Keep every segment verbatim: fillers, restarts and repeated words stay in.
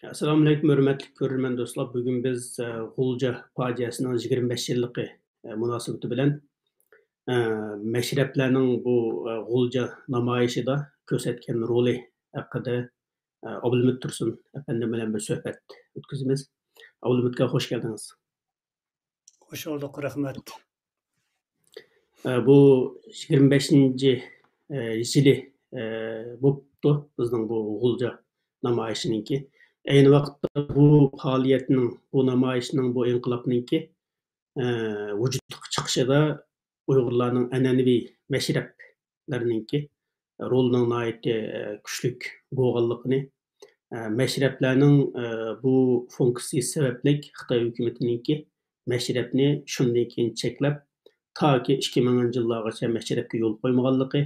ئەسسالامۇئەلەيكۇم، ھۆرمەتلىك كۆرۈرمەن دوستلار. بۈگۈن بىز، ئە، غۇلجا پاجىئەسىنىڭ يىگىرمە بەش يىللىقى، ئە، مۇناسىۋىتى بىلەن، ئە، مەشرەپلەرنىڭ بۇ، ئە، غۇلجا نامايىشىدا كۆرسەتكەن رولى ھەققىدە، ئە، ئابلىمىت تۇرسۇن ئەپەندىم بىلەن بىر سۆھبەت ئۆتكۈزىمىز. ئابلىمىتكا خوش كەلدىڭىز. خوش بولدۇق، رەھمەت. ئە، بۇ يىگىرمە بەشىنچى، ئە، يىلى، ئە، بوپتۇ بىزنىڭ بۇ غۇلجا نامايىشىنىڭكى. ئەينى ۋاقىتتا بۇ پائالىيەتنىڭ، بۇ نامايىشنىڭ، بۇ ئىنقىلابنىڭكى، ئە، ۋۇجۇدقا چىقىشىدا ئۇيغۇرلارنىڭ ئەنئەنىۋى مەشرەپلەرنىڭكى رولىنىڭ ناھايىتى، ئە، كۈچلۈك بولغانلىقىنى، ئە، مەشرەپلەرنىڭ، ئە، بۇ فۇنكسىيىسى سەۋەبلىك خىتاي ھۆكۈمىتىنىڭكى مەشرەپنى شۇندىن كېيىن چەكلەپ، تاكى ئىككى مىڭىنچى يىللارغىچە مەشرەپكە يول قويمىغانلىقى،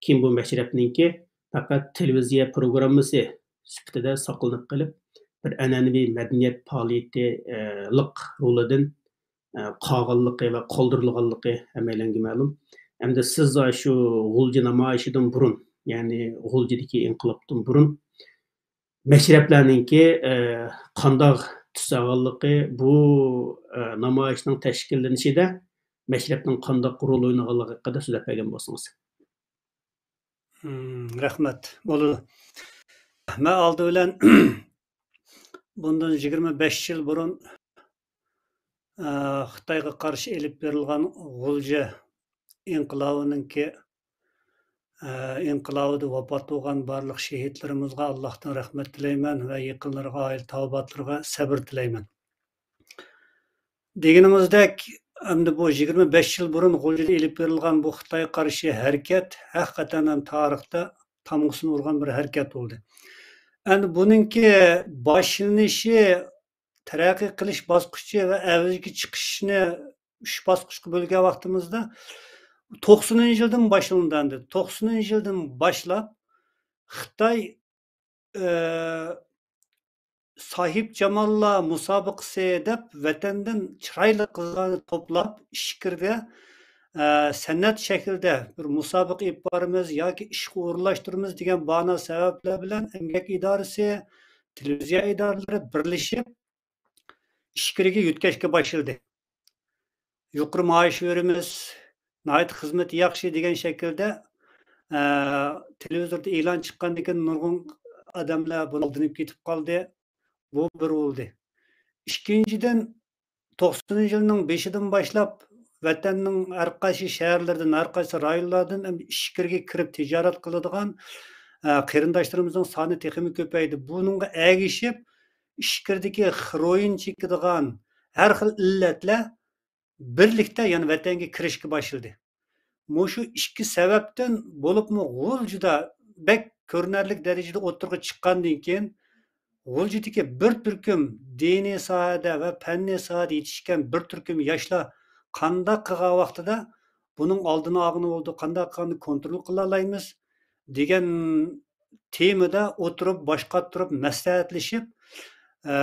كېيىن بۇ مەشرەپنىڭكى پەقەت تېلېۋىزىيە پروگراممىسى سۈپىتىدە ساقلىنىپ قېلىپ، بىر ئەنئەنىۋى مەدەنىيەت پائالىيىتى، ئە، لىق رولىدىن، ئە، قالغانلىقى ۋە قالدۇرۇلغانلىقى ھەممەيلەنگە مەلۇم. ئەمدى سىز شۇ غۇلجا نامايىشىدىن بۇرۇن، يەنى غۇلجىدىكى ئىنقىلابتىن بۇرۇن مەشرەپلەرنىڭكى، ئە، قانداق تۈس ئالغانلىقى، بۇ، ئە، نامايىشنىڭ تەشكىللىنىشىدە مەشرەپنىڭ قانداق رول ئوينىغانلىقى ھەققىدە سۆزلەپ بەرگەن بولسىڭىز. ھىم، رەھمەت. بولىدۇ. مەن ئالدى بىلەن بۇندىن يىگىرمە بەش يىل بۇرۇن، ئە، خىتايغا قارشى ئېلىپ بېرىلغان غۇلجا ئىنقىلابىنىڭكى، ئە، ئىنقىلابىدا ۋاپات بولغان بارلىق شېھىتلىرىمىزغا ئاللاھتىن رەھمەت تىلەيمەن ۋە يېقىنلىرىغا، ئائىلە تاۋابىئاتلىرىغا سەبىر تىلەيمەن. دېگىنىڭىزدەك، ئەمدى بۇ يىگىرمە بەش يىل بۇرۇن غۇلجىدا ئېلىپ بېرىلغان بۇ خىتايغا قارشى ھەرىكەت ھەقىقەتەن ھەم تارىختا تامغىسىنى ئۇرغان بىر ھەرىكەت بولدى. ئەمدى بۇنىڭكى باشلىنىشى، تەرەققىي قىلىش باسقۇچى ۋە ئەۋجىگە چىقىشىنى ئۈچ باسقۇچقا بۆلگەن ۋاقتىمىزدا، توقسىنىنچى يىلدىن باشلىنىدۇ ئەمدى. توقسىنىنچى يىلدىن باشلاپ خىتاي، ئى، ساھىبجاماللار مۇسابىقىسى دەپ ۋەتەندىن چىرايلىق قىزلارنى توپلاپ، ئىچكىرىدە، ئە، سەنئەت شەكلىدە بىر مۇسابىقە ئېلىپ بارىمىز ياكى ئىشقا ئورۇنلاشتۇرىمىز دېگەن باھانە سەۋەبلەر بىلەن ئەمگەك ئىدارىسى، تېلېۋىزىيە ئىدارىلىرى بىرلىشىپ، ئىچكىرىگە يۆتكەشكە باشلىدى. يۇقىرى مائاش بېرىمىز، ناھايىتى خىزمىتى ياخشى دېگەن شەكىلدە، ئە، تېلېۋىزوردا ئېلان چىققاندىن كېيىن نۇرغۇن ئادەملەر بۇنى ئالدىنىپ كېتىپ قالدى. بۇ بىر بولدى. ئىككىنچىدىن، توقسىنىنچى يىلنىڭ بېشىدىن باشلاپ ۋەتەننىڭ ھەر قايسى شەھەرلىرىدىن، ھەر قايسى رايونلاردىن ئىچكىرىگە كىرىپ تىجارەت قىلىدىغان، ئە، قېرىنداشلىرىمىزنىڭ سانى تېخىمۇ كۆپەيدى. بۇنىڭغا ئەگىشىپ، ئىچكىرىدىكى خېروئىن چېكىدىغان ھەر خىل ئىللەتلەر بىرلىكتە يەنە ۋەتەنگە كىرىشكە باشلىدى. مۇشۇ ئىككى سەۋەبتىن بولۇپمۇ غۇلجىدا بەك كۆرۈنەرلىك دەرىجىدە ئوتتۇرىغا چىققاندىن كېيىن، غۇلجىدىكى بىر تۈركۈم دىنىي ساھەدە ۋە پەننىي ساھەدە يېتىشكەن بىر تۈركۈم ياشلار قانداق قىلغان ۋاقتىدا بۇنىڭ ئالدىنى ئالغىلى بولىدۇ، قانداق قىلغاندا كونترول قىلالايمىز دېگەن تېمىدا ئولتۇرۇپ، باش قاتتۇرۇپ، مەسلىھەتلىشىپ، ئە،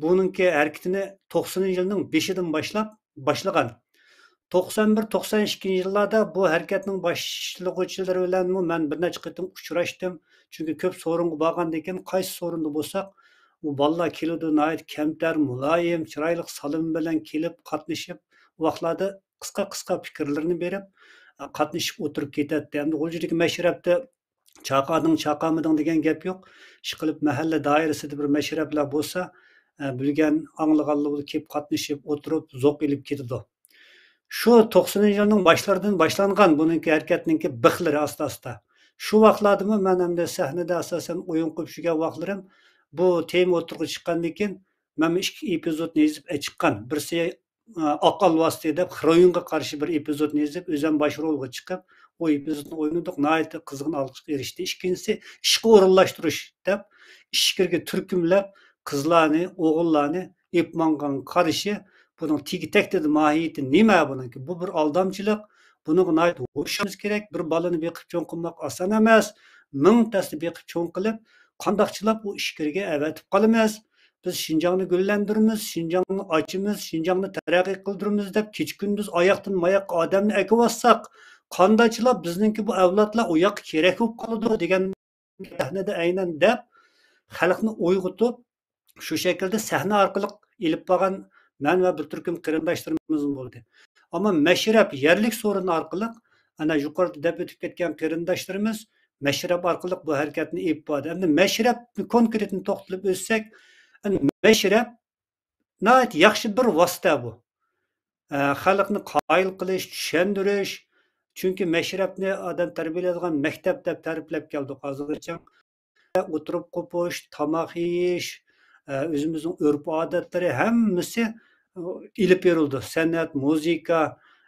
بۇنىڭكى ھەرىكىتىنى توقسىنىنچى يىلنىڭ بېشىدىن باشلاپ باشلىغان. توقسان بىر، توقسان ئىككىنچى يىللاردا بۇ ھەرىكەتنىڭ باشلىغۇچىلىرى بىلەنمۇ مەن بىر نەچچە قېتىم ئۇچراشتىم. چۈنكى كۆپ سورۇنغا بارغاندىن كېيىن، قايسى سورۇندا بولساق، ئۇ بالىلار كېلىدۇ، ناھايىتى كەمتەر، مۇلايىم، چىرايلىق سالىمى بىلەن كېلىپ قاتنىشىپ، ئۇ ۋاقىتلاردا قىسقا-قىسقا پىكىرلىرىنى بېرىپ، قاتنىشىپ ئولتۇرۇپ كېتەتتى. ئەمدى غۇلجىدىكى مەشرەپتە چاقادىڭ، چاقامىدىڭ دېگەن گەپ يوق. ئىشقىلىپ، مەھەللە دائىرىسىدە بىر مەشرەپلەر بولسا، ئە، بىلگەن، ئاڭلىغانلار كېلىپ قاتنىشىپ ئولتۇرۇپ، زوق ئېلىپ كېتىدۇ. شۇ توقسىنىنچى يىلنىڭ باشلىرىدىن باشلانغان بۇنىڭكى ھەرىكەتنىڭكى بىخلىرى ئاستا-ئاستا. شۇ ۋاقىتلاردىمۇ مەن ئەمدى سەھنىدە ئاساسەن ئويۇن قويۇپ يۈرگەن ۋاقىتلىرىم، بۇ تېما ئوتتۇرىغا چىققاندىن كېيىن، مەنمۇ ئىككى ئېپىزودنى يېزىپ ئەچىققان. بىرسى، ئاق ئالۋاستى دەپ خېروئىنغا قارشى بىر ئېپىزودنى يېزىپ، ئۆزۈم باش رولغا چىقىپ، ئۇ ئېپىزودنى ئوينىدۇق، ناھايىتى قىزغىن ئالقىشقا ئېرىشتى. ئىككىنچىسى، ئىشقا ئورۇنلاشتۇرۇش دەپ، ئىچكىرىگە تۈركۈملەپ، قىزلارنى، ئوغۇللارنى ئېلىپ ماڭغانغا قارشى، بۇنىڭ تېگى تەكتىدە ماھىيىتى نېمە بۇنىڭكى؟ بۇ بىر ئالدامچىلىق، بۇنىڭغا ناھايىتى ھوشيارىمىز كېرەك. بىر بالىنى بېقىپ چوڭ قىلماق ئاسان ئەمەس، مىڭ تەستە بېقىپ چوڭ قىلىپ، قانداقچىلاپ ئۇ ئىچكىرىگە ئەۋەتىپ قالىمىز؟ بىز شىنجاڭنى گۈللەندۈرىمىز، شىنجاڭنى ئاچىمىز، شىنجاڭنى تەرەققىي قىلدۇرىمىز دەپ كېچە-كۈندۈز ئاياقتىن ماياققا ئادەمنى ئەكىۋاتساق، قانداقچىلاپ بىزنىڭكى بۇ ئەۋلادلار ئۇ ياققا كېرەك بولۇپ قالىدۇ دېگەن سەھنىدە ئەينەن دەپ خەلقنى ئويغىتىپ، شۇ شەكىلدە سەھنە ئارقىلىق ئېلىپ بارغان مەن ۋە بىر تۈركۈم قېرىنداشلىرىمىزمۇ بولدى. ئەمما مەشرەپ يەرلىك سورۇن ئارقىلىق، ئەنە يۇقىرىدا دەپ ئۆتۈپ كەتكەن قېرىنداشلىرىمىز مەشرەپ ئارقىلىق بۇ ھەرىكەتنى ئېلىپ باردى. ئەمدى مەشرەپنى كونكرېتنى توختىلىپ ئۆتسەك، ئەمدى مەشرەپ ناھايىتى ياخشى بىر ۋاسىتە بۇ. ئە، خەلقنى قايىل قىلىش، چۈشەندۈرۈش. چۈنكى مەشرەپنى ئادەم تەربىيەلەيدىغان مەكتەپ دەپ تەرىپلەپ كەلدۇق ھازىرغىچە. ئولتۇرۇپ قوپۇش، تاماق يېيىش، ئە، ئۆزىمىزنىڭ ئۆرپ-ئادەتلىرى ھەممىسى، ئە، ئېلىپ بېرىلىدۇ. سەنئەت، مۇزىكا،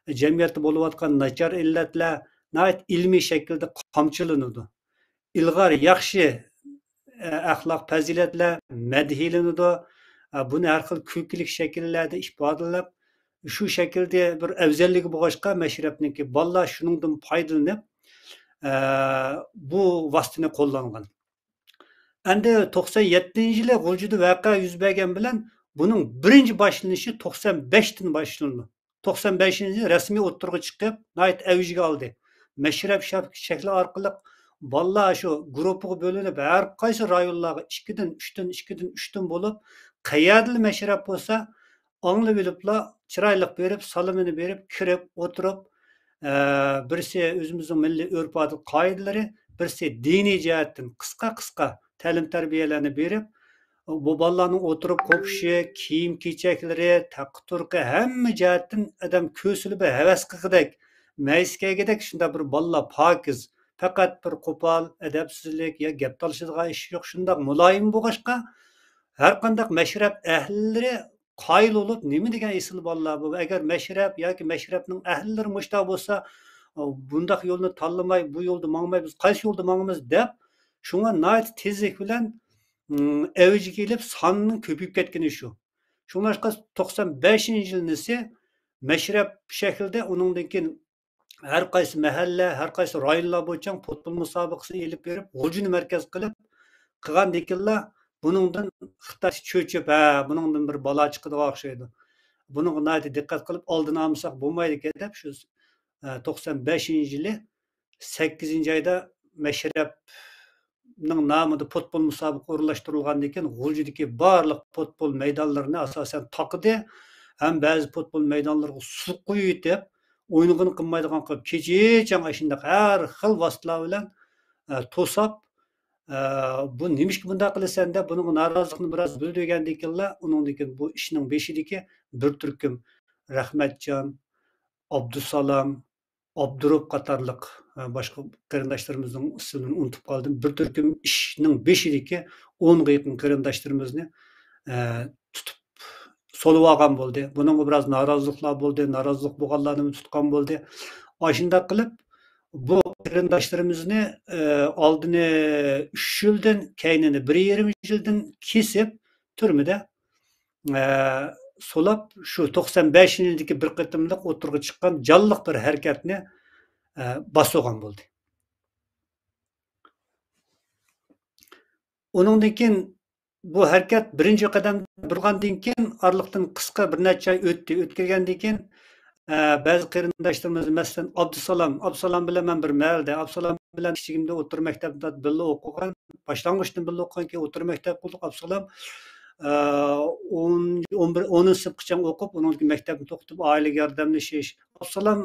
جەمئىيەتتە بولۇۋاتقان ناچار ئىللەتلەر ناھايىتى ئىلمىي شەكىلدە قامچىلىنىدۇ. ئىلغار ياخشى، ئە، ئەخلاق پەزىلەتلەر مەدھىيلىنىدۇ. ئە، بۇنى ھەر خىل كۈلكىلىك شەكىللەردە ئىپادىلەپ، شۇ شەكىلدە بىر ئەۋزەللىكى بولغاچقا مەشرەپنىڭكى، بالىلار شۇنىڭدىن پايدىلىنىپ، ئە، بۇ ۋاسىتىنى قوللانغان. ئەمدى توقسان يەتتىنچى يىلى غۇلجىدا ۋەقە يۈز بەرگەن بىلەن بۇنىڭ بىرىنچى باشلىنىشى توقسان بەشتىن باشلىنىدۇ. توقسان بەشىنچى يىلى رەسمىي ئوتتۇرىغا چىقىپ، ناھايىتى ئەۋجىگە ئالدى. مەشرەپ شەپ-، شەكلى ئارقىلىق بالىلار شۇ گۇرۇپپىغا بۆلۈنۈپ، ھەر قايسى رايونلارغا ئىككىدىن، ئۈچتىن، ئىككىدىن، ئۈچتىن بولۇپ، قەيەردىلا مەشرەپ بولسا، ئاڭلىۋېلىپلا، چىرايلىق بېرىپ، سالىمىنى بېرىپ، كىرىپ، ئولتۇرۇپ، ئە، بىرسى ئۆزىمىزنىڭ مىللىي ئۆرپ-ئادەت قائىدىلىرى، بىرسى دىنىي جەھەتتىن قىسقا-قىسقا تەلىم-تەربىيەلەرنى بېرىپ، بۇ بالىلارنىڭ ئولتۇرۇپ قوپۇشى، كىيىم-كېچەكلىرى، تاقا-تۇرقى، ھەممە جەھەتتىن ئادەم كۆسۈلۈپ ھەۋەس قىلغۇدەك، مەيىسى كەلگۈدەك شۇنداق بىر بالىلار پاكىز. پەقەت بىر قوپال، ئەدەپسىزلىك يا گەپ تالىشىدىغان ئىش يوق، شۇنداق مۇلايىم بولغاچقا، ھەر قانداق مەشرەپ ئەھلىلىرى قايىل بولۇپ، نېمە دېگەن ئېسىل بالىلار بۇ! ئەگەر مەشرەپ ياكى مەشرەپنىڭ ئەھلىلىرى مۇشۇنداق بولسا، بۇنداق يولنى تاللىماي، بۇ يولدا ماڭماي، بىز قايسى يولدا ماڭىمىز دەپ، شۇڭا ناھايىتى تېزلىك بىلەن، ئىم، ئەۋجىگە كېلىپ، ساننىڭ كۆپىيىپ كەتكىنى شۇ. شۇڭلاشقا توقسان بەشىنچى يىلىنىسى مەشرەپ شەكلىدە، ئۇنىڭدىن كېيىن ھەر قايسى مەھەللە، ھەر قايسى رايونلار بويىچە پۇتبول مۇسابىقىسىنى ئېلىپ بېرىپ، غۇلجىنى مەركەز قىلىپ قىلغاندىكىنلا، بۇنىڭدىن خىتاي چۆچۈپ، ھە، بۇنىڭدىن بىر بالا چىقىدىغان ئوخشايدۇ. بۇنىڭغا ناھايىتى دىققەت قىلىپ، ئالدىنى ئالمىساق بولمايدىكەن دەپ، شۇ، ئە، توقسان بەشىنچى يىلى سەككىزىنچى ئايدا مەشرەپنىڭ نامىدا پۇتبول مۇسابىقە ئورۇنلاشتۇرۇلغاندىن كېيىن، غۇلجىدىكى بارلىق پۇتبول مەيدانلىرىنى ئاساسەن تاقىدى ھەم بەزى پۇتبول مەيدانلىرىغا سۇ قۇيۇۋېتىپ، ئوينىغىنى قىلمايدىغان قىلىپ، كېچىچەڭ ئاشۇنداق ھەر خىل ۋاسىتىلەر بىلەن، ئە، توساپ، ئە، بۇ نېمىشقا بۇنداق قىلىسەن دەپ، بۇنىڭغا نارازىلىقنى بىراز بىلدۈرگەندىن كېيىنلا، ئۇنىڭدىن كېيىن بۇ ئىشنىڭ بېشىدىكى بىر تۈركۈم رەھمەتجان، ئابدۇسالام، ئابدۇرۇپ قاتارلىق، ئە، باشقا قېرىنداشلىرىمىزنىڭ ئىسمىنى ئۇنتۇپ قالدىم. بىر تۈركۈم ئىشنىڭ بېشىدىكى ئونغا يېقىن قېرىنداشلىرىمىزنى، ئە، تۇتۇپ سولىۋالغان بولدى. بۇنىڭغا بىراز نارازىلىقلار بولدى، نارازىلىق بولغانلارنىمۇ تۇتقان بولدى. ئاشۇنداق قىلىپ، بۇ قېرىنداشلىرىمىزنى، ئە، ئالدىنى ئۈچ يىلدىن، كەينىنى بىر يېرىم يىلدىن كېسىپ، تۈرمىدە، ئە، سولاپ، شۇ توقسان بەشىنچى يىلدىكى بىر قېتىملىق ئوتتۇرىغا چىققان جانلىق بىر ھەرىكەتنى، ئە، باسىدىغان بولدى. ئۇنىڭدىن كېيىن بۇ ھەرىكەت بىرىنچى قەدەم بۇرغاندىن كېيىن، ئارىلىقتىن قىسقا بىر نەچچە ئاي ئۆتتى. ئۆتكەلگەندىن كېيىن، ئە، بەزى قېرىنداشلىرىمىز، مەسىلەن، ئابدۇسالام، ئابدۇسالام بىلەن مەن بىر مەھەللىدە، ئابدۇسالام بىلەن كىچىكىمدە ئوتتۇرا مەكتەپتە بىللە ئوقۇغان، باشلانغۇچتىن بىللە ئوقۇغان، كېيىن ئوتتۇرا مەكتەپ قىلدۇق. ئابدۇسالام، ئە، ئون، ئون بىر، ئونىنچى سىنىپقىچە ئوقۇپ، ئۇنىڭدىن كېيىن مەكتەپنى توختىتىپ، ئائىلىگە ياردەملىشىش. ئابدۇسالام،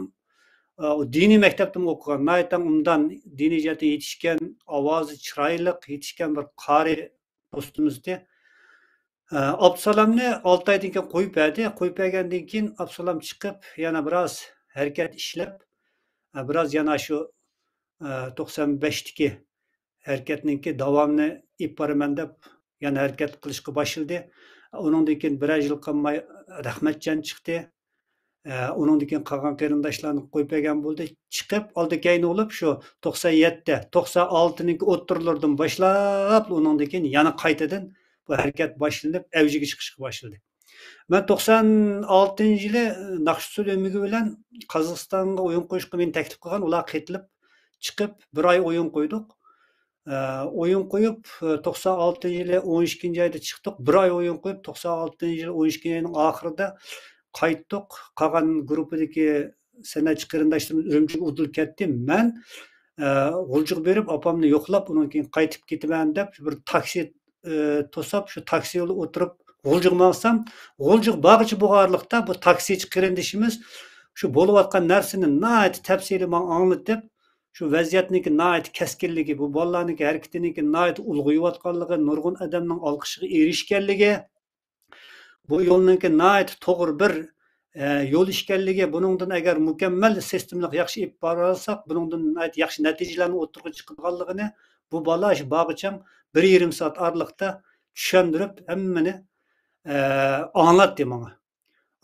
ئە، دىنىي مەكتەپتىمۇ ئوقۇغان، ناھايىتى ئوبدان دىنىي جەھەتتىن يېتىشكەن، ئاۋازى چىرايلىق، يېتىشكەن بىر قارى دوستىمىز ئىدى. ئابدۇسالامنى ئالتە ئايدىن كېيىن قويۇپ بەردى. قويۇپ بەرگەندىن كېيىن ئابدۇسالام چىقىپ، يەنە بىراز ھەرىكەت ئىشلەپ، بىراز يەنە شۇ، توقسان بەشتىكى ھەرىكەتنىڭكى داۋامىنى ئېلىپ بارىمەن دەپ، يەنە ھەرىكەت قىلىشقا باشلىدى. ئۇنىڭدىن كېيىن بىرەر يىل قالماي رەھمەتجان چىقتى. ئە، ئۇنىڭدىن كېيىن قالغان قېرىنداشلارنى قويۇپ بەرگەن بولدى. چىقىپ، ئالدى كەينى بولۇپ، شۇ توقسان يەتتە، توقسان ئالتىنىڭكى ئوتتۇرىلىرىدىن باشلاپ، ئۇنىڭدىن كېيىن يەنە قايتىدىن بۇ ھەرىكەت باشلىنىپ، ئەۋجىگە چىقىشقا باشلىدى. مەن توقسان ئالتىنچى يىلى ناخشا ئۇسسۇل ئۆمىكى بىلەن قازاقىستانغا ئويۇن قويۇشقا مېنى تەكلىپ قىلغان، ئۇلار قېتىلىپ چىقىپ، بىر ئاي ئويۇن قويدۇق. ئە، ئويۇن قويۇپ، توقسان ئالتىنچى يىلى ئون ئىككىنچى ئايدا چىقتۇق. بىر ئاي ئويۇن قويۇپ، توقسان ئالتىنچى يىلى ئون ئىككىنچى ئاينىڭ ئاخىرىدا قايتتۇق. قالغان گۇرۇپپىدىكى سەنئەتچى قېرىنداشلىرىمىز ئۈرۈمچىگە ئۇدۇل كەتتى. مەن، ئە، غۇلجىغا بېرىپ، ئاپامنى يوقلاپ، ئۇنىڭ كېيىن قايتىپ كېتىمەن دەپ، بىر تاكسى ئى، توساپ، شۇ تاكسىغا ئولتۇرۇپ غۇلجىغا ماڭسام، غۇلجىغا بارغۇچە بولغانلىقتا بۇ تاكسىچى قېرىندىشىمىز شۇ بولۇۋاتقان نەرسىنى ناھايىتى تەپسىلىي ماڭا ئاڭلىتىپ، شۇ ۋەزىيەتنىڭكى ناھايىتى كەسكىنلىكى، بۇ بالىلارنىڭكى ھەرىكىتىنىڭكى ناھايىتى ئۇلغىيىۋاتقانلىقى، نۇرغۇن ئادەمنىڭ ئالقىشىغا ئېرىشكەنلىكى، بۇ يولنىڭكى ناھايىتى توغرا بىر، ئە، يول ئىكەنلىكى، بۇنىڭدىن ئەگەر مۇكەممەل سىستېمىلىق ياخشى ئېلىپ بارالىساق، بۇنىڭدىن ناھايىتى ياخشى نەتىجىلەرنى ئوتتۇرىغا چىقىدىغانلىقىنى بۇ بالا شۇ بارغۇچەم بىر يېرىم سائەت ئارىلىقتا چۈشەندۈرۈپ، ھەممىنى، ئە، ئاڭلاتتى ماڭا.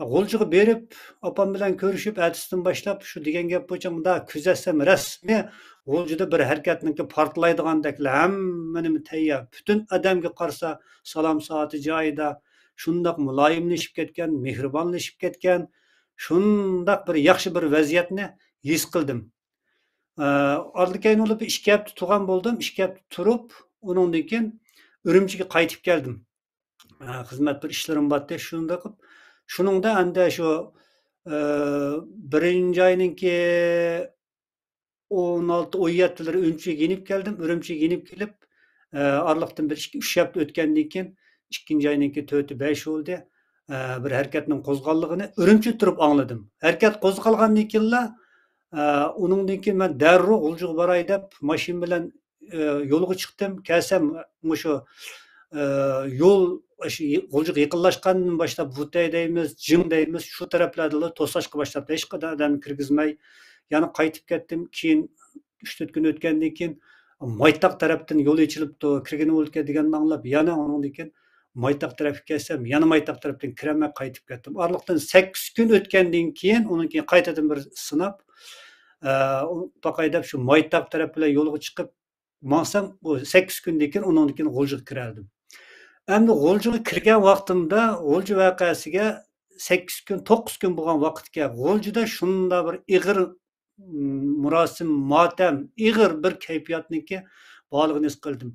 غۇلجىغا بېرىپ، ئاپام بىلەن كۆرۈشۈپ، ئەتىسىدىن باشلاپ شۇ دېگەن گەپ بويىچە مۇنداق كۆزەتسەم، رەسمىي غۇلجىدا بىر ھەرىكەتنىڭكى پارتلايدىغاندەكلا ھەممە نېمە تەييار. پۈتۈن ئادەمگە قارىسا، سالام سائىتى جايىدا، شۇنداق مۇلايىملىشىپ كەتكەن، مېھرىبانلىشىپ كەتكەن، شۇنداق بىر ياخشى بىر ۋەزىيەتنى ھېس قىلدىم. ئە، ئارىدىن كېيىن بولۇپ ئىككى ھەپتە تۇرغان بولدۇم. ئىككى ھەپتە تۇرۇپ، ئۇنىڭدىن كېيىن ئۈرۈمچىگە قايتىپ كەلدىم. ئە، خىزمەت بىر ئىشلىرىم بارتى. شۇنداق قىلىپ، شۇنىڭدا ئەندى شۇ، ئە، بىرىنچى ئاينىڭكى ئون ئالتە، ئون يەتتىلىرى ئۈرۈمچىگە يېنىپ كەلدىم. ئۈرۈمچىگە يېنىپ كېلىپ، ئە، ئارىلىقتىن بىر ئىككى، ئۈچ ھەپتە ئۆتكەندىن كېيىن، ئىككىنچى ئاينىڭكى تۆتى، بەشى بولدى. ئە، بىر ھەرىكەتنىڭ قوزغالغانلىقىنى ئۈرۈمچىدە تۇرۇپ ئاڭلىدىم. ھەرىكەت قوزغالغاندىن كېيىنلا، ئە، ئۇنىڭدىن كېيىن مەن دەررۇ غۇلجىغا باراي دەپ ماشىنا بىلەن، ئە، يولغا چىقتىم. كەلسەم مۇشۇ، ئە، يول، شۇ غۇلجىغا يېقىنلاشقاندىن باشلاپ ۋۇتەي دەيمىز، جىڭ دەيمىز، شۇ تەرەپلەردىلا توساشقا باشلاپتۇ. ھېچقانداق ئادەمنى كىرگۈزمەي يەنە قايتىپ كەتتىم. كېيىن ئۈچ تۆت كۈن ئۆتكەندىن كېيىن، مايتاق تەرەپتىن يول ئېچىلىپتۇ، كىرگىلى بولىدىكەن دېگەننى ئاڭلاپ، يەنە ئۇنىڭدىن كېيىن مايتاق تەرەپكە كەلسەم، يەنە مايتاق تەرەپتىن كىرەلمەي قايتىپ كەتتىم. ئارىلىقتىن سەككىز كۈن ئۆتكەندىن كېيىن، ئۇنىڭ كېيىن قايتىدىن بىر سىناپ، ئە، باقاي دەپ شۇ مايتاق تەرەپ بىلەن يولغا چىقىپ ماڭسام، ئۇ سەككىز كۈندىن كېيىن، ئۇنىڭدىن كېيىن غۇلجىغا كىرەلىدىم. ئەمدى غۇلجىغا كىرگەن ۋاقتىمدا غۇلجا ۋەقەسىگە سەككىز كۈن، توققۇز كۈن بولغان ۋاقىتكەن. غۇلجىدا شۇنداق بىر ئېغىر مۇراسىم، ماتەم، ئېغىر بىر كەيپىياتنىڭكى بارلىقىنى ھېس قىلدىم.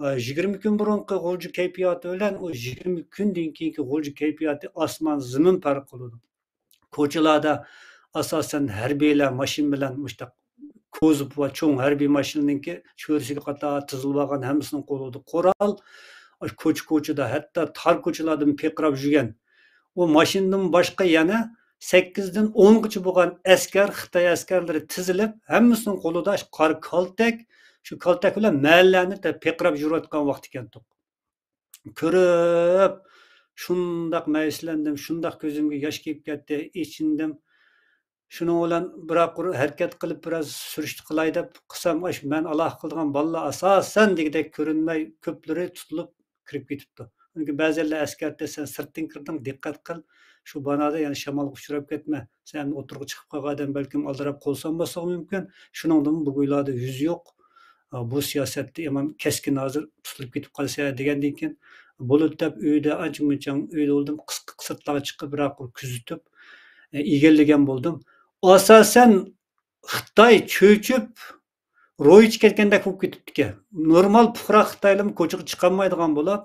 ئە، يىگىرمە كۈن بۇرۇنقى غۇلجا كەيپىياتى بىلەن ئۇ يىگىرمە كۈندىن كېيىنكى غۇلجا كەيپىياتى ئاسمان زېمىن پەرق قىلىدۇ. كوچىلاردا ئاساسەن ھەربىيلەر ماشىنا بىلەن مۇشۇنداق كوزۇپ ۋە چوڭ ھەربىي ماشىنىنىڭكى چۆرىسىگە قاتار تىزىلىۋالغان، ھەممىسىنىڭ قولىدا قورال. ئاشۇ كوچا-كوچىدا، ھەتتا تار كوچىلاردىمۇ پىرقىراپ يۈرگەن. ئۇ ماشىنىدىن باشقا يەنە سەككىزدىن ئونغىچە بولغان ئەسكەر، خىتاي ئەسكەرلىرى تىزىلىپ، ھەممىسىنىڭ قولىدا شۇ قارا كالتەك، شۇ كالتەك بىلەن مەھەللىلەرنى دە-، پىرقىراپ يۈرۈۋاتقان ۋاقتى ئىكەنتۇق. كۆرۈپ، شۇنداق مەيۈسلەندىم، شۇنداق كۆزۈمگە ياش كېلىپ كەتتى، ئېچىندىم. شۇنىڭ بىلەن بىراق قۇر ھەرىكەت قىلىپ، بىراز سۈرۈشتە قىلاي دەپ قىلسام، ئاش، مەن ئالاقە قىلىدىغان بالىلار ئاساسەن دېگۈدەك كۆرۈنمەي، كۆپلىرى تۇتۇلۇپ كىرىپ كېتىپتۇ. چۈنكى بەزەنلەر ئەسكەرتتى، سەن سىرتتىن كىردىڭ، دىققەت قىل، شۇ بانادا يەنە شامالغا ئۇچراپ كەتمە، سەن ئوتتۇرىغا چىقىپ قالغان ئادەم بەلكىم ئالدىراپ قالساڭ بولسىغۇ مۇمكىن، شۇنىڭدىن بۇ گۇيلاردا يۈز يوق. ئا، بۇ سىياسەتتە يامان كەسكىن ھازىر تۇتۇلۇپ كېتىپ قالسا دېگەندىن كېيىن، بولىدۇ دەپ ئۆيدە ئانچە مۇنچە ئۆيدە بولدۇم، قىسقا سىرتلارغا چىقىپ، بىراق كۆزىتىپ، ئە، ئىگىلىگەن بولدۇم. ئاساسەن خىتاي چۆچۈپ، روھى چۈشۈپ كەتكەندەك بولۇپ كېتىپتىكەن. نورمال پۇقرا خىتايلارمۇ كوچىغا چىقالمايدىغان بولۇپ،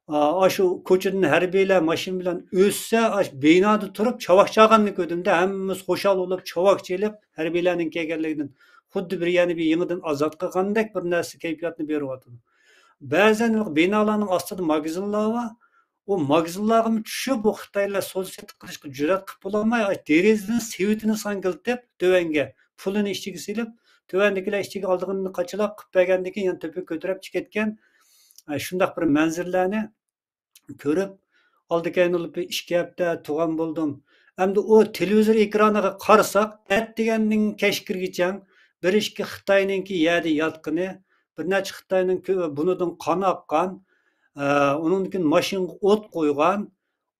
ئا، ئاشۇ كوچىدىن ھەربىيلەر ماشىنا بىلەن ئۆتسە، ئاشۇ بىنادا تۇرۇپ چاۋاك چالغاننى كۆردۈم-دە، ھەممىمىز خۇشال بولۇپ چاۋاك چېلىپ، ھەربىيلەرنىڭ كەلگەنلىكىدىن خۇددى بىر يەنە بىر يېڭىدىن ئازاد قىلغاندەك بىر نەرسە كەيپىياتنى بېرىۋاتىدۇ. بەزەن بىنالارنىڭ ئاستىدا ماگىزىنلار بار، ئۇ ماگىزىنلارغىمۇ چۈشۈپ، بۇ خىتايلار سودا سېتىق قىلىشقا جۈرئەت قىلىپ بولالماي، ئاي، دېرىزىدىن سېۋىتىنى ساڭگىلىتىپ، تۆۋەنگە پۇلىنى ئىچىگە سېلىپ، تۆۋەندىكىلەر ئىچىگە ئالىدىغىنىنى قاچىلاپ قىلىپ بەرگەندىن كېيىن، يەنە تۆپىگە كۆتۈرۈپ چىقىپ كەتكەن. ئاي، شۇنداق بىر مەنزىرىلەرنى كۆرۈپ، ئالدى كەينى بولۇپ بىر ئىككى ھەپتە تۇرغان بولدۇم. ئەمدى ئۇ تېلېۋىزور ئېكرانىغا قارىساق، ئەتىگەندىن كەچ كىرگىچە بىر ئىككى خىتاينىڭكى يەردە ياتقىنى، بىر نەچچە خىتاينىڭ كۆ-، بۇنىدىن قان ئاققان، ئە، ئۇنىڭدىن كېيىن ماشىنىغا ئوت قويغان،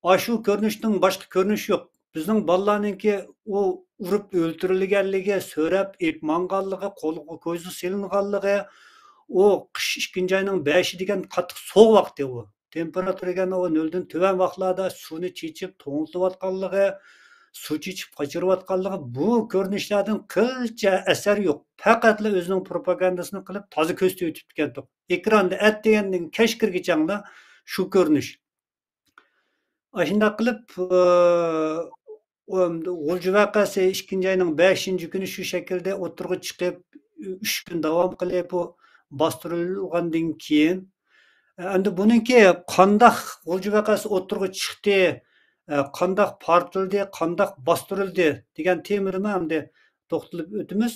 ئاشۇ كۆرۈنۈشتىن باشقا كۆرۈنۈش يوق. بىزنىڭ بالىلارنىڭكى ئۇ ئۇرۇپ ئۆلتۈرۈلگەنلىكى، سۆرەپ ئېلىپ ماڭغانلىقى، قولىغا كويزا سېلىنغانلىقى، ئۇ قىش ئىككىنچى ئاينىڭ بەشى دېگەن قاتتىق سوغۇق ۋاقتى ئۇ. تېمپېراتۇرا دېگەن ئۇ نۆلدىن تۆۋەن ۋاقىتلاردا سۇنى چېچىپ توڭلىتىۋاتقانلىقى، سۇ چېچىپ قاچۇرۇۋاتقانلىقى، بۇ كۆرۈنۈشلەردىن قىلچە ئەسەر يوق. پەقەتلا ئۆزىنىڭ پروپاگاندىسىنى قىلىپ، تازا كۆرسىتىۋېتىپتىكەنتۇق. ئېكراندا ئەتىگەندىن كەچ كىرگىچەڭلا شۇ كۆرۈنۈش. ئاشۇنداق قىلىپ، ئى، ئۇ ئەمدى غۇلجا ۋەقەسى ئىككىنچى ئاينىڭ بەشىنچى كۈنى شۇ شەكىلدە ئوتتۇرىغا چىقىپ، ئۈچ كۈن داۋام قىلىپ، بۇ باستۇرۇلغاندىن كېيىن، ئەمدى بۇنىڭكى قانداق غۇلجا ۋەقەسى ئوتتۇرىغا چىقتى، ئە، قانداق پارتلىدى، قانداق باستۇرۇلدى دېگەن تېمىدىمۇ ئەمدى توختىلىپ ئۆتىمىز.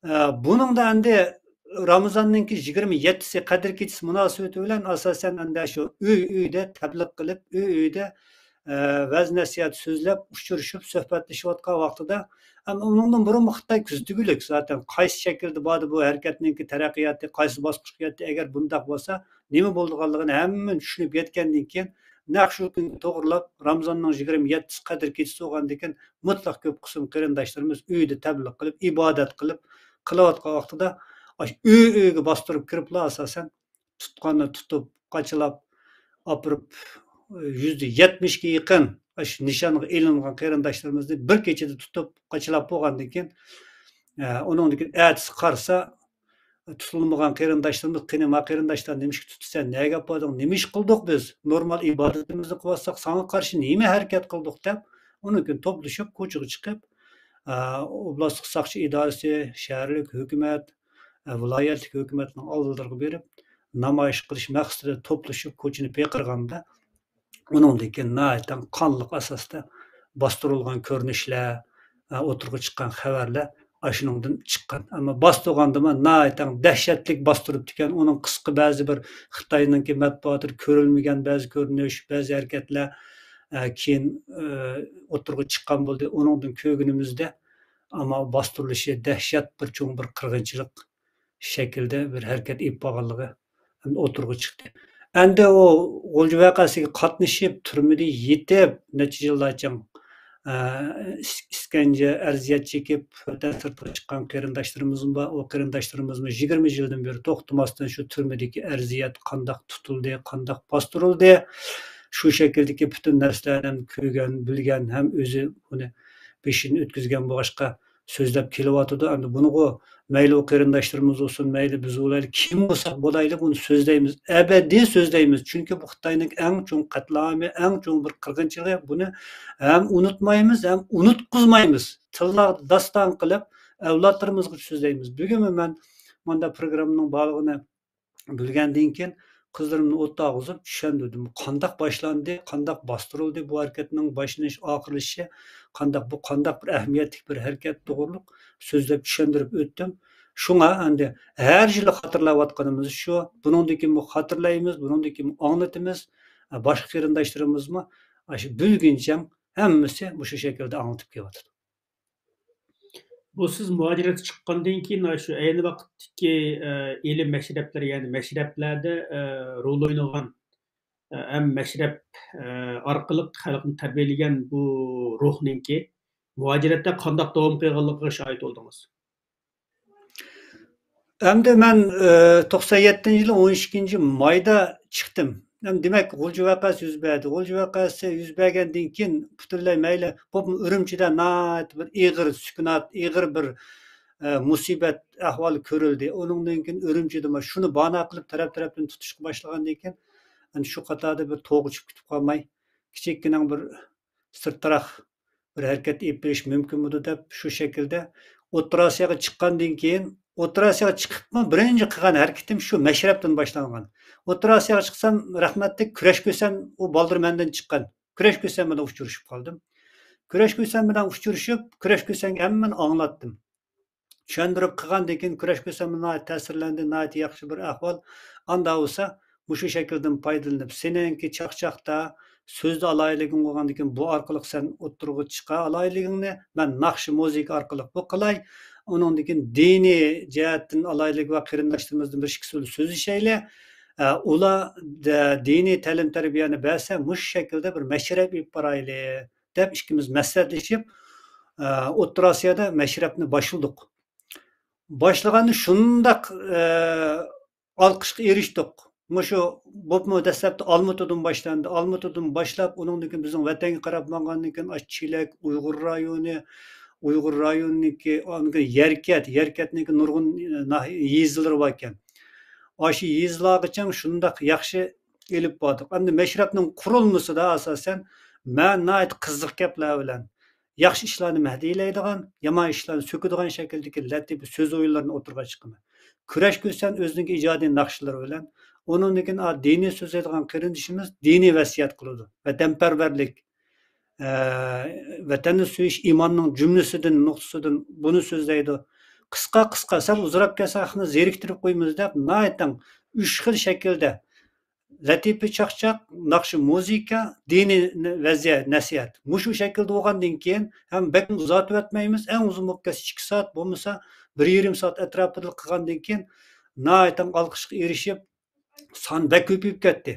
ئە، بۇنىڭدا ئەمدى رامىزاننىڭكى يىگىرمە يەتتىسى قەدىر كېچىسى مۇناسىۋىتى بىلەن ئاساسەن ئەمدى شۇ ئۆي-ئۆيدە تەبلىغ قىلىپ، ئۆي-ئۆيدە، ئە، ۋەز-نەسىھەت سۆزلەپ، ئۇچرىشىپ، سۆھبەتلىشىۋاتقان ۋاقتىدا، ئەمما ئۇنىڭدىن بۇرۇنمۇ خىتاي كۆزىتىۋىدۇق زاتەن. قايسى شەكىلدە باردى بۇ ھەرىكەتنىڭكى تەرەققىياتى، قايسى باسقۇچقا يەتتى؟ ئەگەر بۇنداق بولسا، نېمە بولىدىغانلىقىنى ھەممىنى چۈشىنىپ يەتكەندىن كېيىن، نەق شۇ كۈنگە توغرىلاپ، رامىزاننىڭ يىگىرمە يەتتىسى قەدىر كېچىسى بولغاندىن كېيىن، مۇتلەق كۆپ قىسىم قېرىنداشلىرىمىز ئۆيىدە تەبلىغ قىلىپ، ئىبادەت قىلىپ، قىلىۋاتقان ۋاقتىدا، ئاشۇ ئۆي-ئۆيگە باستۇرۇپ كىرىپلا، ئاساسەن، تۇتقاننى تۇتۇپ، قاچىلاپ ئاپىرىپ، يۈزدە يەتمىشكە يېقىن ئاشۇ نىشانغا ئېلىنغان قېرىنداشلىرىمىزنى بىر كېچىدە تۇتۇپ، قاچىلاپ بولغاندىن كېيىن، ئە، ئۇنىڭدىن كېيىن ئەتىسى قارىسا، تۇتۇلمىغان قېرىنداشلىرىمىز، «قېنى، ما قېرىنداشلار، نېمىشقا تۇتتى سەن؟ نەگە ئاپاردىڭ؟ نېمە ئىش قىلدۇق بىز؟ نورمال ئىبادىتىمىزنى قىلىۋاتساق، ساڭا قارشى نېمە ھەرىكەت قىلدۇق؟» دەپ، ئۇنىڭ كېيىن توپلىشىپ، كوچىغا چىقىپ، ئە، ئوبلاستلىق ساقچى ئىدارىسى، شەھەرلىك ھۆكۈمەت، ئە، ۋىلايەتلىك ھۆكۈمەتنىڭ ئالدىلىرىغا بېرىپ، نامايىش قىلىش مەقسىتىدە توپلىشىپ، كوچىنى پېقىرغاندا، ئۇنىڭدىن كېيىن ناھايىتى قانلىق ئاساستا باستۇرۇلغان كۆرۈنۈشلەر، ئە، ئوتتۇرىغا چىققان خەۋەرلەر ئاشۇنىڭدىن چىققان. ئەمما باستۇرغاندىمۇ ناھايىتى دەھشەتلىك باستۇرۇپتىكەن. ئۇنىڭ قىسقا بەزى بىر خىتاينىڭكى مەتبۇئاتىدا كۆرۈلمىگەن بەزى كۆرۈنۈش، بەزى ھەرىكەتلەر، ئە، كېيىن، ئە، ئوتتۇرىغا چىققان بولدى. ئۇنىڭدىن كۆرگىنىمىزدە، ئەمما باستۇرۇلۇشى دەھشەت بىر چوڭ بىر قىرغىنچىلىق شەكىلدە بىر ھەرىكەت ئېلىپ بارغانلىقى ئوتتۇرىغا چىقتى. ئەمدى ئۇ غۇلجا ۋەقەسىگە قاتنىشىپ، تۈرمىدە يېتىپ، نەچچە يىللارچە، ئە، ئىس-، ئىسكەنجە، ئەزىيەت چېكىپ، ۋەتەن سىرتىغا چىققان قېرىنداشلىرىمىزمۇ بار. ئۇ قېرىنداشلىرىمىزمۇ يىگىرمە يىلدىن بېرى توختىماستىن شۇ تۈرمىدىكى ئەزىيەت، قانداق تۇتۇلدى، قانداق باستۇرۇلدى، شۇ شەكىلدىكى پۈتۈن نەرسىلەرنى ھەم كۆرگەن، بىلگەن، ھەم ئۆزى بۇنى بېشىدىن ئۆتكۈزگەن بولغاچقا، سۆزلەپ كېلىۋاتىدۇ. ئەمدى بۇنىغۇ مەيلى ئۇ قېرىنداشلىرىمىز بولسۇن، مەيلى بىز بولايلى، كىم بولساق بولايلى، بۇنى سۆزلەيمىز، ئەبەدىي سۆزلەيمىز. چۈنكى بۇ خىتاينىڭ ئەڭ چوڭ قەتلىئامى، ئەڭ چوڭ بىر قىرغىنچىلىقى، بۇنى ھەم ئۇنتۇمايمىز، ھەم ئۇنتقۇزمايمىز. تىلدا داستان قىلىپ، ئەۋلادلىرىمىزغا سۆزلەيمىز. بۈگۈنمۇ مەن مۇنداق پروگراممىنىڭ بارلىقىنى بىلگەندىن كېيىن، قىزلىرىمنى ئوتتا ئاغزىپ چۈشەندۈردۈم. قانداق باشلاندى، قانداق باستۇرۇلدى بۇ ھەرىكەتنىڭ باشلىنىش، ئاخىرلىشىشى، قانداق، بۇ قانداق بىر ئەھمىيەتلىك بىر ھەرىكەت توغرۇلۇق سۆزلەپ چۈشەندۈرۈپ ئۆتتۈم. شۇڭا ئەمدى ھەر يىلى خاتىرىلەۋاتقىنىمىز شۇ. بۇنىڭدىن كېيىنمۇ خاتىرىلەيمىز، بۇنىڭدىن كېيىنمۇ ئاڭلىتىمىز. باشقا قېرىنداشلىرىمىزمۇ ئاشۇ بىلگۈنچە ھەممىسى مۇشۇ شەكىلدە ئاڭلىتىپ كېلىۋاتىدۇ. بۇ سىز مۇھاجىرەتكە چىققاندىن كېيىن، شۇ ئەينى ۋاقىتتىكى، ئە، ئىلىم مەشرەپلىرى، يەنى مەشرەپلەردە، ئە، رول ئوينىغان، ئە، ھەم مەشرەپ، ئە، ئارقىلىق خەلقنى تەربىيەلىگەن بۇ روھنىڭكى مۇھاجىرەتتە قانداق داۋام قىلغانلىقىغا شاھىت بولدىڭىز؟ ئەمدى مەن، ئى، توقسان يەتتىنچى يىلى ئون ئىككىنچى مايدا چىقتىم. ھەم دېمەك، غۇلجا ۋەقەسى يۈز بەردى. غۇلجا ۋەقەسى يۈز بەرگەندىن كېيىن پۈتۈنلەي مەيلى، بولۇپمۇ ئۈرۈمچىدە ناھايىتى بىر ئېغىر سۈكۈنات، ئېغىر بىر، ئە، مۇسىبەت ئەھۋالى كۆرۈلدى. ئۇنىڭدىن كېيىن ئۈرۈمچىدىمۇ شۇنى بانا قىلىپ تەرەپ-تەرەپتىن تۇتۇشقا باشلىغاندىن كېيىن، ئەنە شۇ قاتاردا بىر توغ ئۇچۇپ كېتىپ قالماي، كىچىككىنە بىر سىرتراق بىر ھەرىكەت ئېلىپ بېرىش مۇمكىنمىدۇ دەپ، شۇ شەكىلدە ئوتتۇرا ئاسىياغا چىققاندىن كېيىن، ئوتتۇرا ئاسىياغا چىقىپمۇ بىرىنچى قىلغان ھەرىكىتىم شۇ مەشرەپتىن باشلانغان. ئوتتۇرا ئاسىياغا چىقسام، رەھمەتلىك كۈرەش كۆسەن، ئۇ بالدۇر مەندىن چىققان. كۈرەش كۆسەن بىلەن ئۇچرىشىپ قالدىم. كۈرەش كۆسەن بىلەن ئۇچرىشىپ، كۈرەش كۆسەنگە ھەممىنى ئاڭلاتتىم. چۈشەندۈرۈپ قىلغاندىن كېيىن، كۈرەش كۆسەنمۇ ناھايىتى تەسىرلەندى، ناھايىتى ياخشى بىر ئەھۋال. ئاندا بولسا، مۇشۇ شەكىلدىن پايدىلىنىپ، سېنىڭكى چاقچاقتا سۆزدە ئالاھىدىلىكىڭ بولغاندىن كېيىن، بۇ ئارقىلىق سەن ئوتتۇرىغا چىقار ئالاھىدىلىكىڭنى، مەن ناخشا، مۇزىكا ئارقىلىق بۇ قىلاي. ئۇنىڭدىن كېيىن دىنىي جەھەتتىن ئالاھىدىلىك بار قېرىنداشلىرىمىزدىن بىر ئىككىسى بىلەن سۆزلىشەيلى. ئە، ئۇلار دە-، دىنىي تەلىم-تەربىيەنى بەرسە، مۇشۇ شەكىلدە بىر مەشرەپ ئېلىپ بارايلى، دەپ ئىككىمىز مەسلىھەتلىشىپ، ئە، ئوتتۇرا ئاسىيادا مەشرەپنى باشلىدۇق. باشلىغاندا شۇنداق، ئە، ئالقىشقا ئېرىشتۇق. مۇشۇ بولۇپمۇ دەسلەپتە ئالمۇتىدىن باشلاندى. ئالمۇتىدىن باشلاپ، ئۇنىڭدىن كېيىن بىزنىڭ ۋەتەنگە قاراپ ماڭغاندىن كېيىن، ئاشۇ چېلەك، ئۇيغۇر رايونى، ئۇيغۇر رايونىنىڭكى، ئاندىن كېيىن يەركەت، يەركەتنىڭكى نۇرغۇن، ئە، ناھىيە، يېزىلىرى باركەن. ئاشۇ يېزىلارغىچە شۇنداق ياخشى ئېلىپ باردۇق. ئەمدى مەشرەپنىڭ قۇرۇلمىسىدا ئاساسەن مەن ناھايىتى قىزىق گەپلەر بىلەن ياخشى ئىشلارنى مەدھىيەلەيدىغان، يامان ئىشلارنى سۆكىدىغان شەكىلدىكى لەتىپە سۆز ئويۇنلىرىنى ئوتتۇرىغا چىقىمەن. كۈرەش كۆسەن ئۆزىنىڭكى ئىجادىي ناخشىلىرى بىلەن ئۇنىڭدىن كېيىن، ئا، دىنىي سۆزلەيدىغان قېرىندىشىمىز دىنىي ۋەسىيەت قىلىدۇ. ۋەتەنپەرۋەرلىك، ئە، ۋەتەننى سۆيۈش ئىماننىڭ جۈملىسىدىن، نۇقتىسىدىن بۇنى سۆزلەيدۇ. قىسقا، قىسقا، سەل ئۇزىراپ كەتسە خەقنى زېرىكتۈرۈپ قويىمىز دەپ، ناھايىتەڭ ئۈچ خىل شەكىلدە لەتىپە چاقچاق، ناخشا، مۇزىكا، دىنىي ن-، ۋەزىيەت، نەسىھەت. مۇشۇ شەكىلدە بولغاندىن كېيىن ھەم بەك ئۇزارتىۋەتمەيمىز. ئەڭ ئۇزۇن بولۇپ كەتسە ئىككى سائەت، بولمىسا بىر يېرىم سائەت ئەتراپىدا قىلغاندىن كېيىن ناھايىتى ئالقىشقا ئېرىشىپ، سان بەك كۆپىيىپ كەتتى.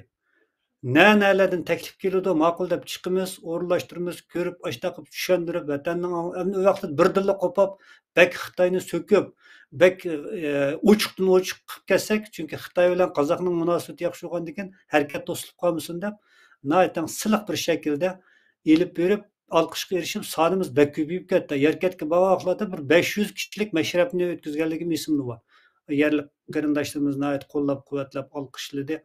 نە-نەلەردىن تەكلىپ كېلىدۇ، ماقۇل دەپ چىقىمىز، ئورۇنلاشتۇرىمىز، كۆرۈپ، ئاشتاق قىلىپ چۈشەندۈرۈپ، ۋەتەننىڭ ئەمدى ئۇ ۋاقىتتا بىردىنلا قوپۇپ، بەك خىتاينى سۆكۈپ، بەك، ئە، ئوچۇقتىن ئوچۇق قىلىپ كەتسەك، چۈنكى خىتاي بىلەن قازاقنىڭ مۇناسىۋىتى ياخشى بولغاندىكىن، ھەرىكەت توسۇلۇپ قالمىسۇن دەپ، ناھايىتى سىلىق بىر شەكىلدە ئېلىپ بېرىپ، ئالقىشقا ئېرىشىپ، سانىمىز بەك كۆپىيىپ كەتتى. يەركەنتكە بارغان ۋاقىتلاردا بىر بەش يۈز كىشىلىك مەشرەپنى ئۆتكۈزگەنلىكىم ئېسىمدە بار. يەرلىك قېرىنداشلىرىمىز ناھايىتى قوللاپ-قۇۋۋەتلەپ ئالقىشلىدى.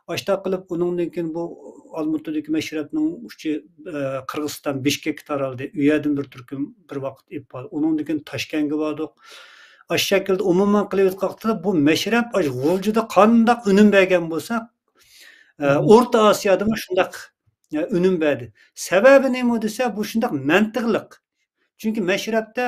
ئاشتاق قىلىپ، ئۇنىڭدىن كېيىن بۇ ئالمۇتىدىكى مەشرەپنىڭ ئۇچى، ئە، قىرغىزىستان بىشكەككە تارالدى. ئۇ يەردىن بىر تۈركۈم بىر ۋاقىت ئېلىپ باردى. ئۇنىڭدىن كېيىن تاشكەنتكە باردۇق. ئاشۇ شەكىلدە ئومۇمەن قىلىۋېتىپ قاقتىدا بۇ مەشرەپ ئاشۇ غۇلجىدا قانداق ئۈنۈم بەرگەن بولسا، ئە، مم. ئورتا ئاسىيادىمۇ شۇنداق، ئە، ئۈنۈم بەردى. سەۋەبى نېمە دېسە، بۇ شۇنداق مەنتىقلىق. چۈنكى مەشرەپتە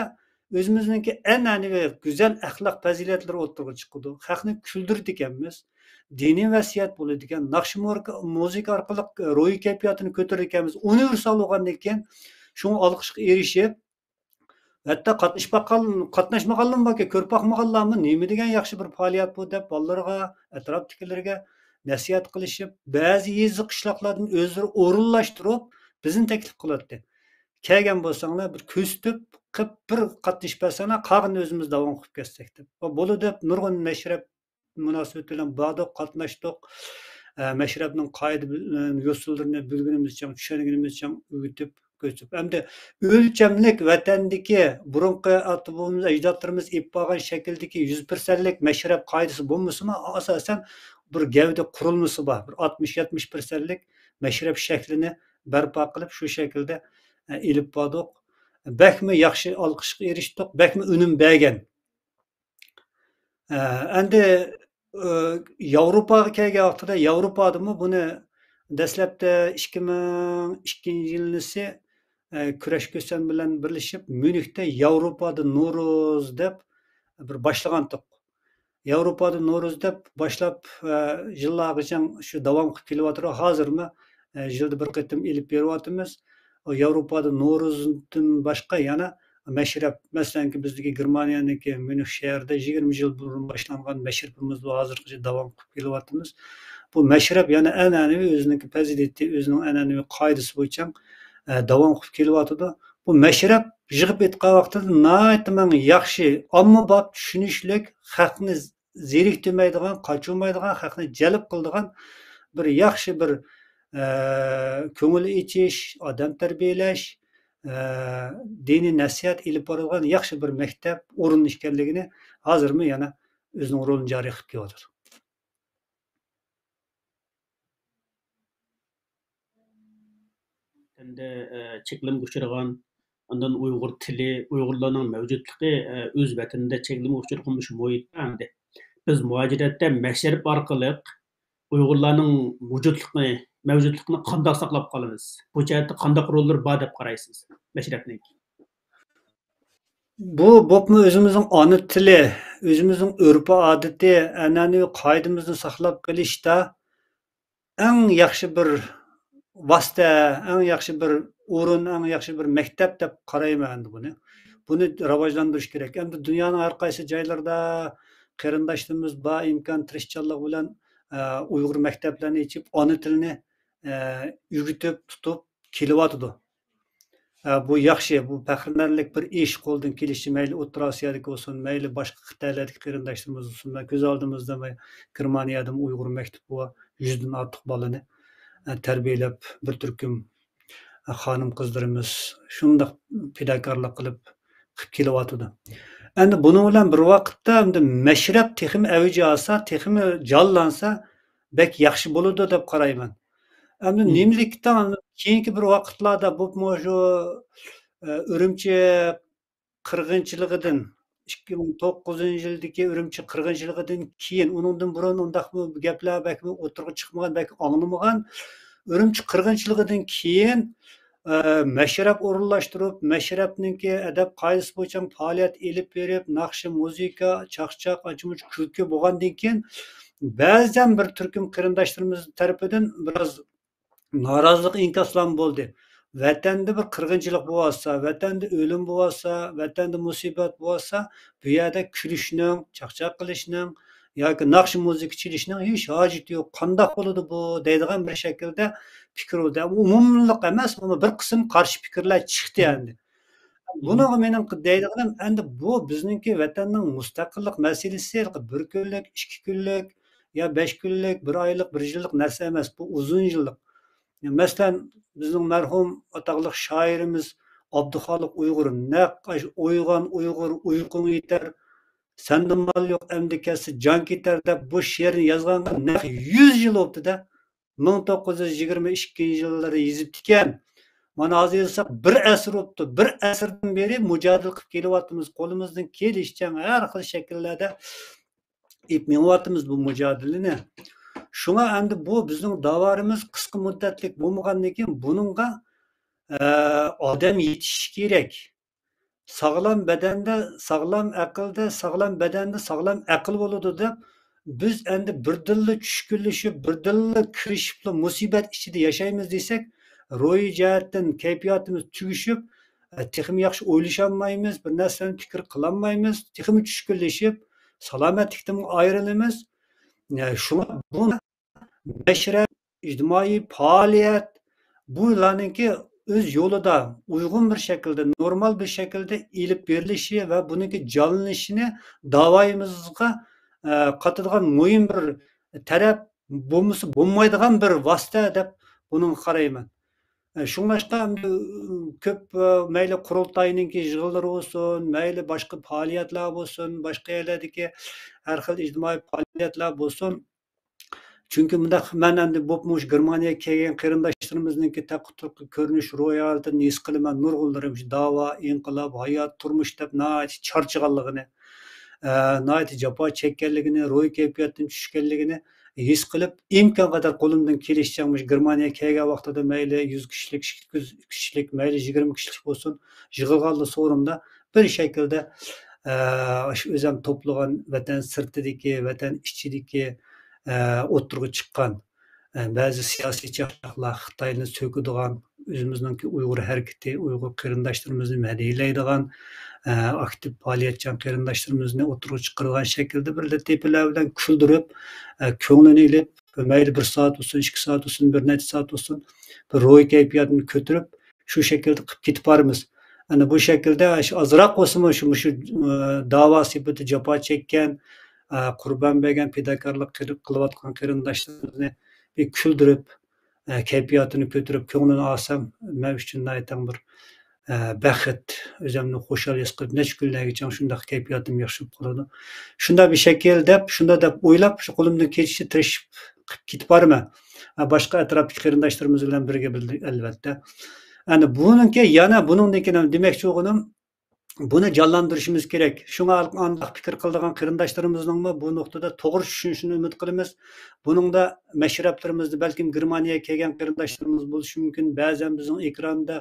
ئۆزىمىزنىڭكى ئەنئەنىۋى گۈزەل ئەخلاق پەزىلەتلىرى ئوتتۇرىغا چىقىدۇ. خەقنى كۈلدۈرىدىكەنمىز. دىنىي ۋەسىيەت بولىدىكەن. ناخشا مۇرك-، مۇزىكا ئارقىلىق روھىي كەيپىياتىنى كۆتۈرىدىكەنمىز. ئۇنىۋېرسال بولغاندىن كېيىن شۇڭا ئالقىشقا ئېرىشىپ، ھەتتا قاتنىشىپ باققان، قاتناشمىغانلارمۇ باركەن، كۆرۈپ باقمىغانلارمۇ، نېمە دېگەن ياخشى بىر پائالىيەت بۇ دەپ، بالىلىرىغا، ئەتراپتىكىلەرگە نەسىھەت قىلىشىپ، بەزى يېزا، قىشلاقلاردىن ئۆزلىرى ئورۇنلاشتۇرۇپ، بىزنى تەكلىپ قىلاتتى. كەلگەن بولساڭلار، بىر كۆرسىتىپ، قىپ بىر قاتنىشىپ بەرسەڭلار، قالغىنىنى ئۆزىمىز داۋام قىلىپ كەتسەك دەپ. بولىدۇ دەپ، نۇرغۇن مەشرەپ مۇناسىۋىتى بىلەن باردۇق، قاتناشتۇق. ئە، مەشرەپنىڭ قائىدە بىلەن يوسۇنلىرىنى بىلگىنىمىزچە، چۈشەنگىنىمىزچە ئۆگىتىپ، كۆرسىتىپ. ئەمدى ئۆلچەملىك ۋەتەندىكى بۇرۇنقى ئاتا-بوۋىمىز، ئەجدادلىرىمىز ئېلىپ بارغان شەكىلدىكى يۈز پىرسەنتلىك مەشرەپ قائىدىسى بولمىسىمۇ، ئاساسەن بىر گەۋدە قۇرۇلمىسى بار. بىر ئاتمىش، يەتمىش پىرسەنتلىك مەشرەپ شەكلىنى بەرپا قىلىپ، شۇ شەكىلدە، ئە، ئېلىپ باردۇق. بەكمۇ ياخشى ئالقىشقا ئېرىشتۇق، بەكمۇ ئۈنۈم بەرگەن. ئە، ئەمدى، ئە، ياۋروپاغا كەلگەن ۋاقتىدا، ياۋروپادىمۇ بۇنى دەسلەپتە ئىككى مىڭ ئىككىنچى يىلىسى، ئە، كۈرەش كۆسەن بىلەن بىرلىشىپ، ميۇنختا ياۋروپادا نورۇز دەپ بىر باشلىغانتۇق. ياۋروپادا نورۇز دەپ باشلاپ، ئە، يىللارغىچە شۇ داۋام قىلىپ كېلىۋاتىدۇ. ھازىرمۇ، ئە، يىلدا بىر قېتىم ئېلىپ بېرىۋاتىمىز. ئۇ ياۋروپادا نورۇزدىن باشقا يەنە مەشرەپ، مەسىلەنكى، بىزدىكى گېرمانىيەنىڭكى ميۇنخ شەھىرىدە يىگىرمە يىل بۇرۇن باشلانغان مەشرىپىمىزنى ھازىرغىچە داۋام قىلىپ كېلىۋاتىمىز. بۇ مەشرەپ يەنە ئەنئەنىۋى ئۆزىنىڭكى پەزىلىتى، ئۆزىنىڭ ئەنئەنىۋى قائىدىسى بويىچە، ئە، داۋام قىلىپ كېلىۋاتىدۇ. بۇ مەشرەپ يىغىپ ئېيتقان ۋاقتىدا ناھايىتى مەن ياخشى، ئاممىباب، چۈشىنىشلىك، خەقنى زېرىكتۈرمەيدىغان، قاچۇرمايدىغان، خەقنى جەلپ قىلىدىغان بىر ياخشى بىر، ئە، كۆڭۈل ئېچىش، ئادەم تەربىيەلەش، ئە، دىنىي نەسىھەت ئېلىپ بارىدىغان ياخشى بىر مەكتەپ ئورۇن ئىكەنلىكىنى ھازىرمۇ يەنە ئۆزىنىڭ رولىنى جارى قىلىپ كېلىۋاتىدۇ. ۋەتەندە، ئە، چەكلىمىگە ئۇچرىغان، ئاندىن ئۇيغۇر تىلى، ئۇيغۇرلارنىڭ مەۋجۇتلۇقى، ئە، ئۆز ۋەتىنىدە چەكلىمىگە ئۇچرىغان مۇشۇ مۇھىتتا ئەمدى بىز مۇھاجىرەتتە مەشرەپ ئارقىلىق ئۇيغۇرلارنىڭ مەۋجۇتلۇقىنى، مەۋجۇتلۇقىنى قانداق ساقلاپ قالىمىز؟ بۇ جەھەتتە قانداق روللىرى بار دەپ قارايسىز مەشرەپنىڭكى؟ بۇ بولۇپمۇ ئۆزىمىزنىڭ ئانا تىلى، ئۆزىمىزنىڭ ئۆرپ-ئادىتى، ئەنئەنىۋى قائىدىمىزنى ساقلاپ قېلىشتا ئەڭ ياخشى بىر ۋاسىتە، ئەڭ ياخشى بىر ئورۇن، ئەڭ ياخشى بىر مەكتەپ دەپ قارايمەن ئەمدى بۇنى. بۇنى راۋاجلاندۇرۇش كېرەك. ئەمدى دۇنيانىڭ ھەر قايسى جايلىرىدا قېرىنداشلىرىمىز بار ئىمكان تىرىشچانلىق بىلەن، ئە، ئۇيغۇر مەكتەپلەرنى ئېچىپ، ئانا تىلنى، ئە، ئۆگىتىپ تۇتۇپ كېلىۋاتىدۇ. ئە، بۇ ياخشى، بۇ پەخىرلىنەرلىك بىر ئىش، قولدىن كېلىشىچە مەيلى ئوتتۇرا ئاسىيادىكى بولسۇن، مەيلى باشقا خىتايلاردىكى قېرىنداشلىرىمىز بولسۇن، مانا كۆز ئالدىمىزدا مانا گېرمانىيەدىمۇ ئۇيغۇر مەكتىپى بار، يۈزدىن ئارتۇق بالىنى، ئە، تەربىيەلەپ، بىر تۈركۈم، ئە، خانىم قىزلىرىمىز شۇنداق پىداكارلىق قىلىپ، قىلىپ كېلىۋاتىدۇ. ئەمدى بۇنىڭ بىلەن بىر ۋاقىتتا ئەمدى مەشرەپ تېخىمۇ ئەۋج ئالسا، تېخىمۇ جانلانسا، بەك ياخشى بولىدۇ دەپ قارايمەن. ئەمدى مم. نېمىلىكتە كېيىنكى بىر ۋاقىتلاردا بولۇپمۇ شۇ، ئە، ئۈرۈمچى قىرغىنچىلىقىدىن ئىككى مىڭ توققۇزىنچى يىلدىكى ئۈرۈمچى قىرغىنچىلىقىدىن كېيىن، ئۇنىڭدىن بۇرۇن ئۇنداقمۇ گەپلەر بەلكىم ئوتتۇرىغا چىقمىغان، بەلكىم ئاڭلىمىغان. ئۈرۈمچى قىرغىنچىلىقىدىن كېيىن، ئە، مەشرەپ ئورۇنلاشتۇرۇپ، مەشرەپنىڭكى ئەدەپ قائىدىسى بويىچە پائالىيەت ئېلىپ بېرىپ، ناخشا، مۇزىكا، چاقچاق، ئاچىمۇچ، كۈلكە بولغاندىن كېيىن، بەزەن بىر تۈركۈم قېرىنداشلىرىمىز تەرىپىدىن بىراز نارازىلىق ئىنكاسلارمۇ بولدى. ۋەتەندە بىر قىرغىنچىلىق بولۇۋاتسا، ۋەتەندە ئۆلۈم بولۇۋاتسا، ۋەتەندە مۇسىبەت بولۇۋاتسا، بۇ يەردە كۈلۈشنىڭ، چاقچاق قىلىشنىڭ ياكى ناخشا مۇزىكا چېلىشنىڭ ھېچ ھاجىتى يوق. قانداق بولىدۇ بۇ؟ دەيدىغان بىر شەكىلدە پىكىر بولدى. ئەمما ئومۇملۇق ئەمەس، ئەمما بىر قىسىم قارشى پىكىرلەر چىقتى ئەمدى. بۇنىڭغا مېنىڭ دەيدىغىنىم، ئەمدى بۇ بىزنىڭكى ۋەتەننىڭ مۇستەقىللىق مەسىلىسى بىر كۈنلۈك، ئىككى كۈنلۈك يا بەش كۈنلۈك، بىر ئايلىق، بىر يىللىق نەرسە ئەمەس. بۇ ئۇزۇن يىللىق. مەسىلەن، بىزنىڭ مەرھۇم ئاتاقلىق شائىرىمىز ئابدۇخالىق ئۇيغۇر نەق ئاشۇ «ئويغان ئۇيغۇر، ئۇيقۇڭ يېتەر، سەندە مال يوق، ئەمدى كەتسە جان كېتەر» دەپ بۇ شېئىرنى يازغانغا نەق يۈز يىل بوپتۇ-دە. مىڭ توققۇز يۈز يىگىرمە ئىككىنچى يىللىرى يېزىپتىكەن. مانا ھازىر يازساق بىر ئەسىر بوپتۇ. بىر ئەسىردىن بېرى مۇجادىلە قىلىپ كېلىۋاتىمىز. قولىمىزدىن كېلىشىچە ھەر خىل شەكىللەردە ئېلىپ مېڭىۋاتىمىز بۇ مۇجادىلىنى. شۇڭا ئەمدى بۇ بىزنىڭ داۋالىرىمىز قىسقا مۇددەتلىك بولمىغاندىن كېيىن بۇنىڭغا، ئە، ئادەم يېتىشىشى كېرەك. ساغلام بەدەندە ساغلام ئەقىلدە، ساغلام بەدەندە ساغلام ئەقىل بولىدۇ دەپ، بىز ئەمدى بىردىنلا چۈشكۈنلىشىپ، بىردىنلا كىرىشىپلا مۇسىبەت ئىچىدە ياشايمىز دېسەك، روھىي جەھەتتىن كەيپىياتىمىز تۈگىشىپ، ئە، تېخىمۇ ياخشى ئويلىشالمايمىز، بىر نەرسىلەرنى پىكىر قىلالمايمىز، تېخىمۇ چۈشكۈنلىشىپ، سالامەتلىكتىنمۇ ئايرىلىمىز. ئە، شۇڭا بۇ مەشرەپ، ئىجتىمائىي پائالىيەت، بۇلارنىڭكى ئۆز يولىدا ئۇيغۇن بىر شەكىلدە، نورمال بىر شەكىلدە ئېلىپ بېرىلىشى ۋە بۇنىڭكى جانلىنىشىنى داۋايىمىزغا، ئە، قاتىدىغان مۇھىم بىر تەرەپ، بولمىسا بولمايدىغان بىر ۋاسىتە دەپ بۇنىڭغا قارايمەن. ئە، شۇڭلاشقا ئەمدى، كۆپ، ئە، مەيلى قۇرۇلتاينىڭكى يىغىنلىرى بولسۇن، مەيلى باشقا پائالىيەتلەر بولسۇن، باشقا يەرلەردىكى ھەر خىل ئىجتىمائىي پائالىيەتلەر بولسۇن، چۈنكى مۇنداق، مەن ئەمدى بولۇپمۇ مۇشۇ گېرمانىيەگە كەلگەن قېرىنداشلىرىمىزنىڭكى تەققۇتلۇق كۆرۈنۈش روھىيىتىنى ھېس قىلىمەن. نۇرغۇنلىرى مۇشۇ داۋا، ئىنقىلاب، ھايات، تۇرمۇش دەپ ناھايىتى چارچىغانلىقىنى، ئە، ناھايىتى جاپا چەككەنلىكىنى، روھىي كەيپىياتتىن چۈشكەنلىكىنى ھېس قىلىپ، ئىمكانقەدەر قولۇمدىن كېلىشىچە مۇشۇ گېرمانىيەگە كەلگەن ۋاقتىدا مەيلى يۈز كىشىلىك، ئىككى يۈز كىشىلىك، مەيلى يىگىرمە كىشىلىك بولسۇن، يىغىلغانلا سورۇندا بىر شەكىلدە، ئە، شۇ ئۆزۈم توپلىغان ۋەتەن سىرتىدىكى، ۋەتەن ئىچىدىكى، ئە، ئوتتۇرىغا چىققان، ئە، بەزى سىياسىي چاقچاقلار، خىتاينى سۆكىدىغان، ئۆزىمىزنىڭكى ئۇيغۇر ھەرىكىتى، ئۇيغۇر قېرىنداشلىرىمىزنى مەدھىيەلەيدىغان، ئە، ئاكتىپ پائالىيەتچان قېرىنداشلىرىمىزنى ئوتتۇرىغا چىقىرىدىغان شەكىلدە بىر لەتىپىلەر بىلەن كۈلدۈرۈپ، ئە، كۆڭلىنى ئېلىپ، مەيلى بىر سائەت بولسۇن، ئىككى سائەت بولسۇن، بىر نەچچە سائەت بولسۇن، بىر روھىي كەيپىياتنى كۆتۈرۈپ، شۇ شەكىلدە قىلىپ كېتىپ بارىمىز. ئەنە بۇ شەكىلدە شۇ ئازراق بولسىمۇ شۇ، مۇشۇ، ئە، داۋا سېپىدە جاپا چەككەن، ئە، قۇربان بەرگەن، پىداكارلىق قىل-، قىلىۋاتقان قېرىنداشلىرىمىزنى بىر كۈلدۈرۈپ، ئە، كەيپىياتىنى كۆتۈرۈپ، كۆڭلىنى ئالسام، مەن ئۈچۈن ناھايىتى بىر، ئە، بەخت، ئۆزۈمنى خۇشال ھېس قىلىپ، نەچچە كۈنلەرگىچە شۇنداق كەيپىياتىم ياخشى بولۇپ قالىدۇ. شۇنداق بىر شەكىل دەپ، شۇنداق دەپ ئويلاپ، شۇ قولۇمدىن كېلىشىچە تىرىشىپ قىلىپ كېتىپ بارىمەن. ھە، باشقا ئەتراپتىكى قېرىنداشلىرىمىز بىلەن بىرگە بىللە، ئەلۋەتتە. ئەنە بۇنىڭكى، يەنە بۇنىڭدىن كېيىن دېمەكچى بولغىنىم، بۇنى جانلاندۇرۇشىمىز كېرەك. شۇڭا ئانداق پىكىر قىلىدىغان قېرىنداشلىرىمىزنىڭمۇ بۇ نۇقتىدا توغرا چۈشىنىشىنى ئۈمىد قىلىمىز. بۇنىڭدا مەشرەپلىرىمىزدە بەلكىم گېرمانىيەگە كەلگەن قېرىنداشلىرىمىز بولۇشى مۇمكىن. بەزەن بىزنىڭ ئېكراندا،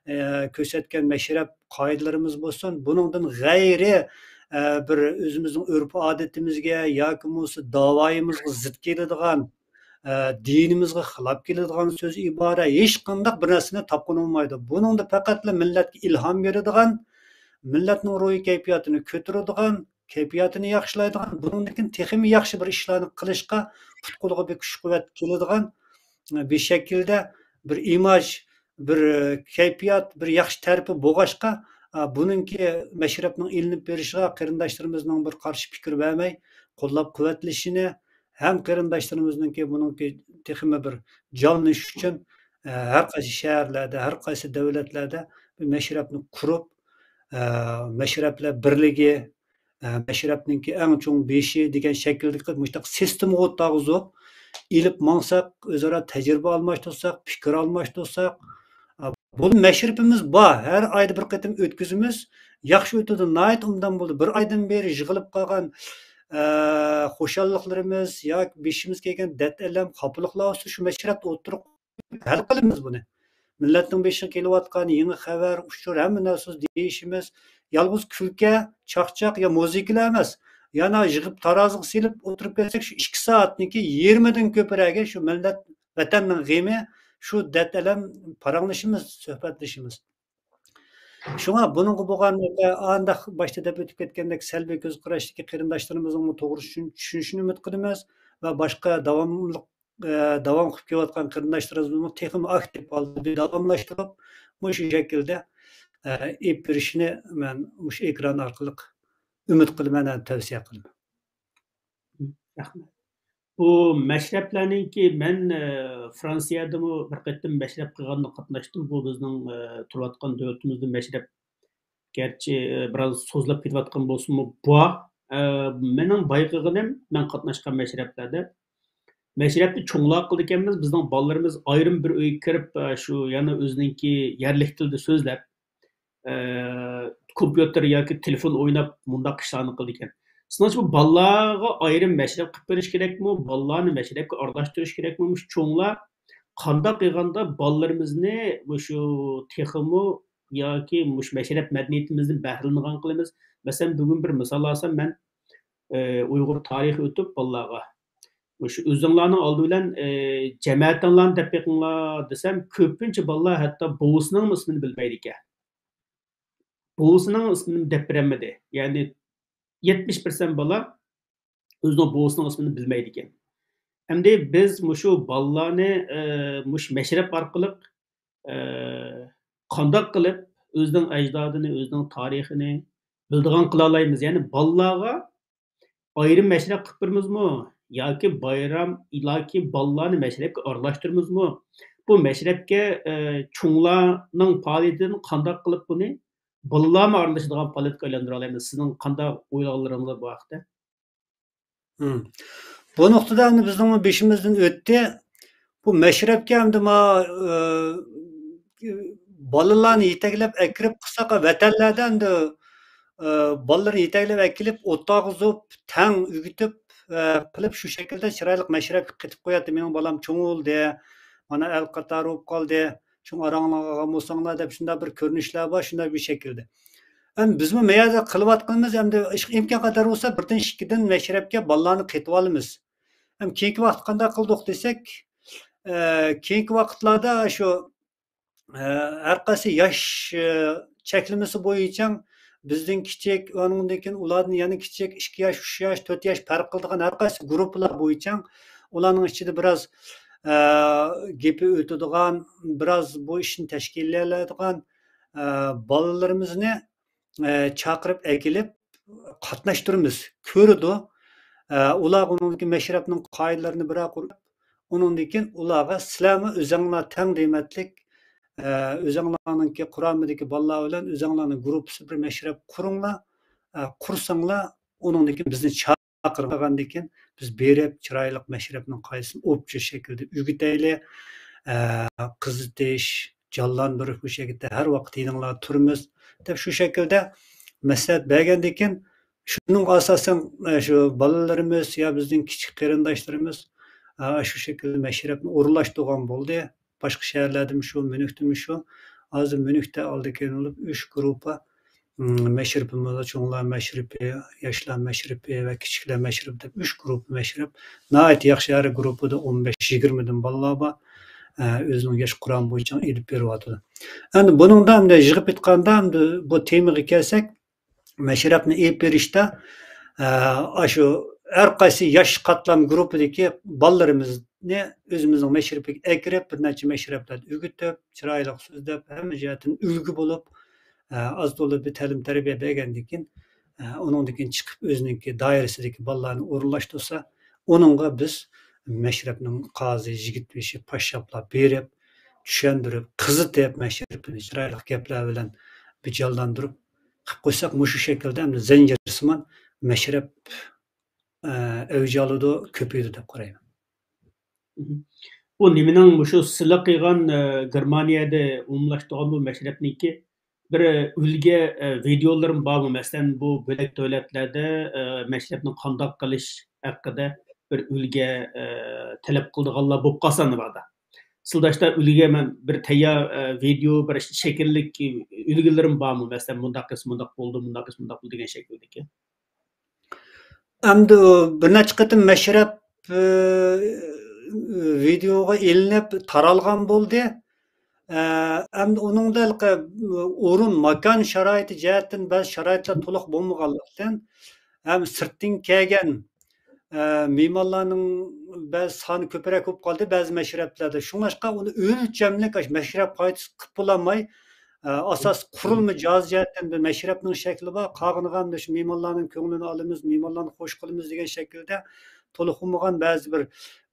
ئە، كۆرسەتكەن مەشرەپ قائىدىلىرىمىز بولسۇن، بۇنىڭدىن غەيرىي، ئە، بىر ئۆزىمىزنىڭ ئۆرپ-ئادىتىمىزگە ياكى بولمىسا داۋايىمىزغا زىت كېلىدىغان، ئە، دىنىمىزغا خىلاپ كېلىدىغان سۆز ئىبارە، ھېچقانداق بىر نەرسىنى تاپقىلى بولمايدۇ. بۇنىڭدا پەقەتلا مىللەتكە ئىلھام بېرىدىغان، مىللەتنىڭ روھىي كەيپىياتىنى كۆتۈرىدىغان، كەيپىياتىنى ياخشىلايدىغان، بۇنىڭدىن كېيىن تېخىمۇ ياخشى بىر ئىشلارنى قىلىشقا پۇت-قولىغا بىر كۈچ-قۇۋۋەت كېلىدىغان، ئە، بىر شەكىلدە بىر ئىماج، بىر، ئە، كەيپىيات، بىر ياخشى تەرىپى بولغاچقا، ئە، بۇنىڭكى مەشرەپنىڭ ئېلىنىپ بېرىشىغا قېرىنداشلىرىمىزنىڭ بىر قارشى پىكىر بەرمەي، قوللاپ-قۇۋۋەتلىشىنى، ھەم قېرىنداشلىرىمىزنىڭكى بۇنىڭكى تېخىمۇ بىر جانلىنىشى ئۈچۈن، ئە، ھەر قايسى شەھەرلەردە، ھەر قايسى دۆلەتلەردە بىر مەشرەپنى قۇرۇپ، ئە، مەشرەپلەر بىرلىكى، ئە، مەشرەپنىڭكى ئەڭ چوڭ بېشى دېگەن شەكىلدىكى مۇشۇنداق سىستېمىغا ئولتۇرغۇزۇپ، ئېلىپ ماڭساق، ئۆزئارا تەجرىبە ئالماشتۇرساق، پىكىر ئالماشتۇرساق، ئە، بۇ مەشرىپىمىز بار. ھەر ئايدا بىر قېتىم ئۆتكۈزىمىز. ياخشى ئۆتىدۇ، ناھايىتى ئوبدان بولىدۇ. بىر ئايدىن بېرى يىغىلىپ قالغان، ئە، خۇشاللىقلىرىمىز ياكى بېشىمىزغا كەلگەن دەرد-ئەلەم، خاپىلىقلار بولسا شۇ مەشرەپتە ئولتۇرۇپ ھەل قىلىمىز بۇنى. مىللەتنىڭ بېشىغا كېلىۋاتقان يېڭى خەۋەر، ئۇچۇر، ھەممە نەرسىنى دېيىشىمىز، يالغۇز كۈلكە، چاقچاق يا مۇزىكىلا ئەمەس. يەنە يىغىپ تارازىغا سېلىپ ئولتۇرۇپ كەتسەك، شۇ ئىككى سائەتنىڭكى يېرىمىدىن كۆپرەكى شۇ مىللەت، ۋەتەننىڭ غېمى، شۇ دەرد-ئەلەم، پاراڭلىشىمىز، سۆھبەتلىشىمىز. شۇڭا بۇنىڭغا بولغان، ئانداق باشتا دەپ ئۆتۈپ كەتكەندەك سەلبىي كۆز قاراشتىكى قېرىنداشلىرىمىزنىڭمۇ توغرا چۈشىن-، چۈشىنىشىنى ئۈمىد قىلىمىز ۋە باشقا داۋاملىق، ئە، داۋام قىلىپ كېلىۋاتقان قېرىنداشلىرىمىزمۇ تېخىمۇ ئاكتىپ ھالدا داۋاملاشتۇرۇپ، مۇشۇ شەكىلدە، ئە، ئېلىپ بېرىشىنى مەن مۇشۇ ئېكران ئارقىلىق ئۈمىد قىلىمەن ھەم تەۋسىيە قىلىمەن. رەھمەت. بۇ مەشرەپلەرنىڭكى، مەن، ئە، فرانسىيەدىمۇ بىر قېتىم مەشرەپ قىلغاندا قاتناشتىم. بۇ بىزنىڭ، ئە، تۇرۇۋاتقان دۆلىتىمىزدە مەشرەپ، گەرچە، ئە، بىراز سوزۇلۇپ كېتىۋاتقان بولسىمۇ، بار. ئە، مېنىڭ بايقىغىنىم، مەن قاتناشقان مەشرەپلەردە، مەشرەپنى چوڭلار قىلىدىكەنمىز، بىزنىڭ بالىلىرىمىز ئايرىم بىر ئۆيگە كىرىپ، ئە، شۇ يەنە ئۆزىنىڭكى يەرلىك تىلدا سۆزلەپ، ئە، كومپيۇتېر ياكى تېلېفون ئويناپ، مۇنداق ئىشلارنى قىلىدىكەن. سىنىڭچە بۇ بالىلارغا ئايرىم مەشرەپ قىلىپ بېرىش كېرەكمۇ؟ بالىلارنى مەشرەپكە ئارىلاشتۇرۇش كېرەكمۇ؟ مۇشۇ چوڭلار قانداق قىلغاندا بالىلىرىمىزنى مۇشۇ تېخىمۇ ياكى مۇشۇ مەشرەپ مەدەنىيىتىمىزدىن بەھرىلىنىدىغان قىلىمىز؟ مەسىلەن، بۈگۈن بىر مىسال ئالسام، مەن، ئە، ئۇيغۇر تارىخى ئۆتۈپ بالىلارغا، مۇشۇ ئۆزۈڭلارنىڭ ئالدى بىلەن، ئە، جەمەتىڭلارنى دەپ بېقىڭلار دېسەم، كۆپىنچە بالىلار ھەتتا بوۋىسىنىڭمۇ ئىسمىنى بىلمەيدىكەن. بوۋىسىنىڭ ئىسمىنى دەپ بېرەلمىدى. يەنى يەتمىش پىرسەنت بالا ئۆزىنىڭ بوۋىسىنىڭ ئىسمىنى بىلمەيدىكەن. ئەمدى بىز مۇشۇ بالىلارنى، ئە، مۇشۇ مەشرەپ ئارقىلىق، ئە، قانداق قىلىپ ئۆزىنىڭ ئەجدادىنى، ئۆزىنىڭ تارىخىنى بىلىدىغان قىلالايمىز؟ يەنى بالىلارغا ئايرىم مەشرەپ قىلىپ بېرىمىزمۇ؟ ياكى بايرام، ياكى بالىلارنى مەشرەپكە ئارىلاشتۇرىمىزمۇ؟ بۇ مەشرەپكە، ئە، چوڭلارنىڭ پائالىيىتىدىن قانداق قىلىپ بۇنى بالىلارمۇ ئارىلىشىدىغان پائالىيەتكە ئايلاندۇرالايمىز؟ سىزنىڭ قانداق ئويلىغانلىرىڭىز بار بۇ ھەقتە؟ مم. بۇ نۇقتىدا ئەمدى بىزنىڭمۇ بېشىمىزدىن ئۆتتى. بۇ مەشرەپكە ئەمدى ما، ئى، بالىلارنى يېتەكلەپ ئەكىرىپ قىلساق، ۋەتەنلەردە ئەمدى، ئى، بالىلىرىنى يېتەكلەپ ئەكېلىپ، ئولتۇرغۇزۇپ، تەڭ ئۆگىتىپ، ئى، قىلىپ، شۇ شەكىلدە چىرايلىق مەشرەپكە قېتىپ قوياتتى. مېنىڭ بالام چوڭ بولدى، مانا ئەل قاتارى بولۇپ قالدى، شۇڭا ئاراڭلارغا ئالغان بولساڭلار دەپ شۇنداق بىر كۆرۈنۈشلەر بار، شۇنداق بىر شەكىلدە. ئەمدى بىزمۇ مەيەردە قىلىۋاتقىنىمىز، ئەمدى ئىش-، ئىمكان قەدەر بولسا بىردىن ئىككىدىن مەشرەپكە بالىلارنى قېتىۋالىمىز. ئەمدى كېيىنكى ۋاقىت قانداق قىلدۇق دېسەك، ئە، كېيىنكى ۋاقىتلاردا شۇ، ئە، ھەر قايسى ياش، ئە، چەكلىمىسى بويىچە بىزدىن كىچىك، ئۇنىڭدىن كېيىن ئۇلاردىن يەنە كىچىك، ئىككى ياش، ئۈچ ياش، تۆت ياش پەرق قىلىدىغان ھەر قايسى گۇرۇپپىلار بويىچە ئۇلارنىڭ ئىچىدە بىراز، ئە، گېپى ئۆتىدىغان، بىراز بۇ ئىشنى تەشكىللىيەلەيدىغان، ئە، بالىلىرىمىزنى، ئە، چاقىرىپ ئەكېلىپ قاتناشتۇرىمىز، كۆرىدۇ. ئە، ئۇلارغا ئۇنىڭدىكى مەشرەپنىڭ قائىدىلىرىنى بىراق ئۇنىڭدىن كېيىن ئۇلارغا سىلەرمۇ ئۆزۈڭلار تەڭ دېمەتلىك، ئە، ئۆزۈڭلارنىڭكى قۇرامىدىكى بالىلار بىلەن ئۆزۈڭلارنىڭ گۇرۇپپىسى بىر مەشرەپ قۇرۇڭلار، ئە، قۇرساڭلار، ئۇنىڭدىن كېيىن بىزنى چاقىرغاندىن كېيىن بىز بېرىپ چىرايلىق مەشرەپنىڭ قائىدىسىنى ئوپچە شەكىلدە ئۆگىتەيلى، ئە، قىزىتىش، جانلاندۇرۇش، بۇ شەكىلدە ھەر ۋاقىت يېنىڭلاردا تۇرىمىز دەپ شۇ شەكىلدە مەسلىھەت بەرگەندىن كېيىن، شۇنىڭغا ئاساسەن، ئە، شۇ بالىلىرىمىز يا بىزنىڭ كىچىك قېرىنداشلىرىمىز، ئە، شۇ شەكىلدە مەشرەپنى ئورۇنلاشتۇرغان بولدى. باشقا شەھەرلەردىمۇ شۇ، ميۇنختىمۇ شۇ. ھازىر ميۇنختا ئالدى كەينى بولۇپ ئۈچ گۇرۇپپا، ئىم، مەشرىپىمىز، چوڭلار مەشرىپى، ياشلار مەشرىپى ۋە كىچىكلەر مەشرىپى دەپ ئۈچ گۇرۇپپا مەشرىپ. ناھايىتى ياخشى، ھەر گۇرۇپپىدا ئون بەش، يىگىرمىدىن بالىلار بار. ئە، ئۆزىنىڭ ياش قۇرامى بويىچە ئېلىپ بېرىۋاتىدۇ. ئەمدى بۇنىڭدا ئەمدى يىغىپ ئېيتقاندا، ئەمدى بۇ تېمىغا كەلسەك، مەشرەپنى ئېلىپ بېرىشتا، ئە، ئاشۇ ھەر قايسى ياش قاتلام گۇرۇپپىدىكى بالىلىرىمىزنى ئۆزىمىزنىڭ مەشرىپىگە ئەكىرىپ، بىر نەچچە مەشرەپلەردە ئۆگىتىپ، چىرايلىق سۆزلەپ، ھەممە جەھەتتىن ئۈلگە بولۇپ، ئە، ئاز تولا بىر تەلىم تەربىيە بەرگەندىن كېيىن، ئە، ئۇنىڭدىن كېيىن چىقىپ ئۆزىنىڭكى دائىرىسىدىكى بالىلارنى ئورۇنلاشتۇرسا، ئۇنىڭغا بىز مەشرەپنىڭ قازى، يىگىت بېشى، پاششاپلار بېرىپ، چۈشەندۈرۈپ، قىزىتىپ، مەشرىپىنى چىرايلىق گەپلەر بىلەن بىر جانلاندۇرۇپ قىلىپ قويساق، مۇشۇ شەكىلدە ئەمدى زەنجىرسىمان مەشرەپ، ئە، ئەۋج ئالىدۇ، كۆپىيىدۇ دەپ قارايمەن. مهم. بۇ نېمىنىڭ مۇشۇ سىلى قىلغان، ئە، گېرمانىيەدە ئومۇملاشتۇرغان بۇ مەشرەپنىڭكى بىر ئۈلگە، ئە، ۋىدېئولىرىمۇ بارمۇ؟ مەسىلەن، بۇ بۆلەك دۆلەتلەردە، ئە، مەشرەپنى قانداق قىلىش ھەققىدە بىر ئۈلگە، ئە، تەلەپ قىلىدىغانلار بولۇپ قالسا نېمادا؟ سىرداشلار ئۈلگە مەن بىر تەييار، ئە، ۋىدېئو، بىر شەكىللىك ئۈلگىلىرىم بارمۇ؟ مەسىلەن، مۇنداق قىلسا مۇنداق بولىدۇ، مۇنداق قىلسا مۇنداق بولىدۇ دېگەن شەكىلدىكى. ئەمدى بىر نەچچە قېتىم مەشرەپ، ئى، ۋىدېئوغا ئېلىنىپ تارالغان بولدى. ئە، ئەمدى ئۇنىڭدا ھېلىقى ئورۇن، ماكان شارائىتى جەھەتتىن بەزى شارائىتلار تولۇق بولمىغانلىقتىن، ھەم سىرتتىن كەلگەن، ئە، مېھمانلارنىڭ بەزى سانى كۆپرەك بولۇپ قالدى بەزى مەشرەپلەردە. شۇڭلاشقا ئۇنى ئۆلچەملىك ئاشۇ مەشرەپ قائىدىسى قىلىپ بولالماي، ئە، ئاساسىي قۇرۇلما جاھاز جەھەتتىن بىر مەشرەپنىڭ شەكلى بار. قالغىنىغا ئەمدى شۇ مېھمانلارنىڭ كۆڭلىنى ئالىمىز، مېھمانلارنى خوش قىلىمىز دېگەن شەكىلدە تولۇق بولمىغان بەزى بىر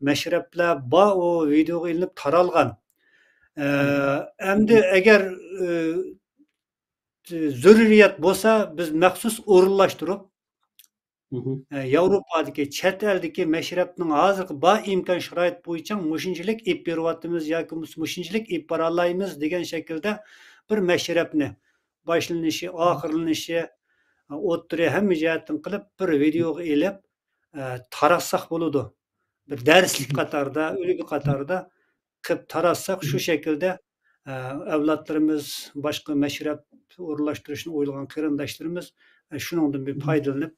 مەشرەپلەر بار، ئۇ ۋىدېئوغا ئېلىنىپ تارالغان. ئە، ئەمدى ئەگەر، ئە، زۆرۈرىيەت بولسا، بىز مەخسۇس ئورۇنلاشتۇرۇپ، ئە، ياۋروپادىكى، چەت ئەلدىكى مەشرەپنىڭ ھازىرقى بار ئىمكان شارائىت بويىچە مۇشۇنچىلىك ئېلىپ بېرىۋاتىمىز ياكى مۇس-، مۇشۇنچىلىك ئېلىپ بارالايمىز دېگەن شەكىلدە بىر مەشرەپنى باشلىنىشى، ئاخىرلىنىشى، ئوتتۇرا ھەممە جەھەتتىن قىلىپ بىر ۋىدېئوغا ئېلىپ، ئە، تاراتساق بولىدۇ. بىر دەرسلىك قاتاردا، ئۈلگە قاتاردا قىلىپ تاراتساق، شۇ شەكىلدە، ئە، ئەۋلادلىرىمىز، باشقا مەشرەپ ئورۇنلاشتۇرۇشنى ئويلىغان قېرىنداشلىرىمىز، ئە، شۇنىڭدىن بىر پايدىلىنىپ،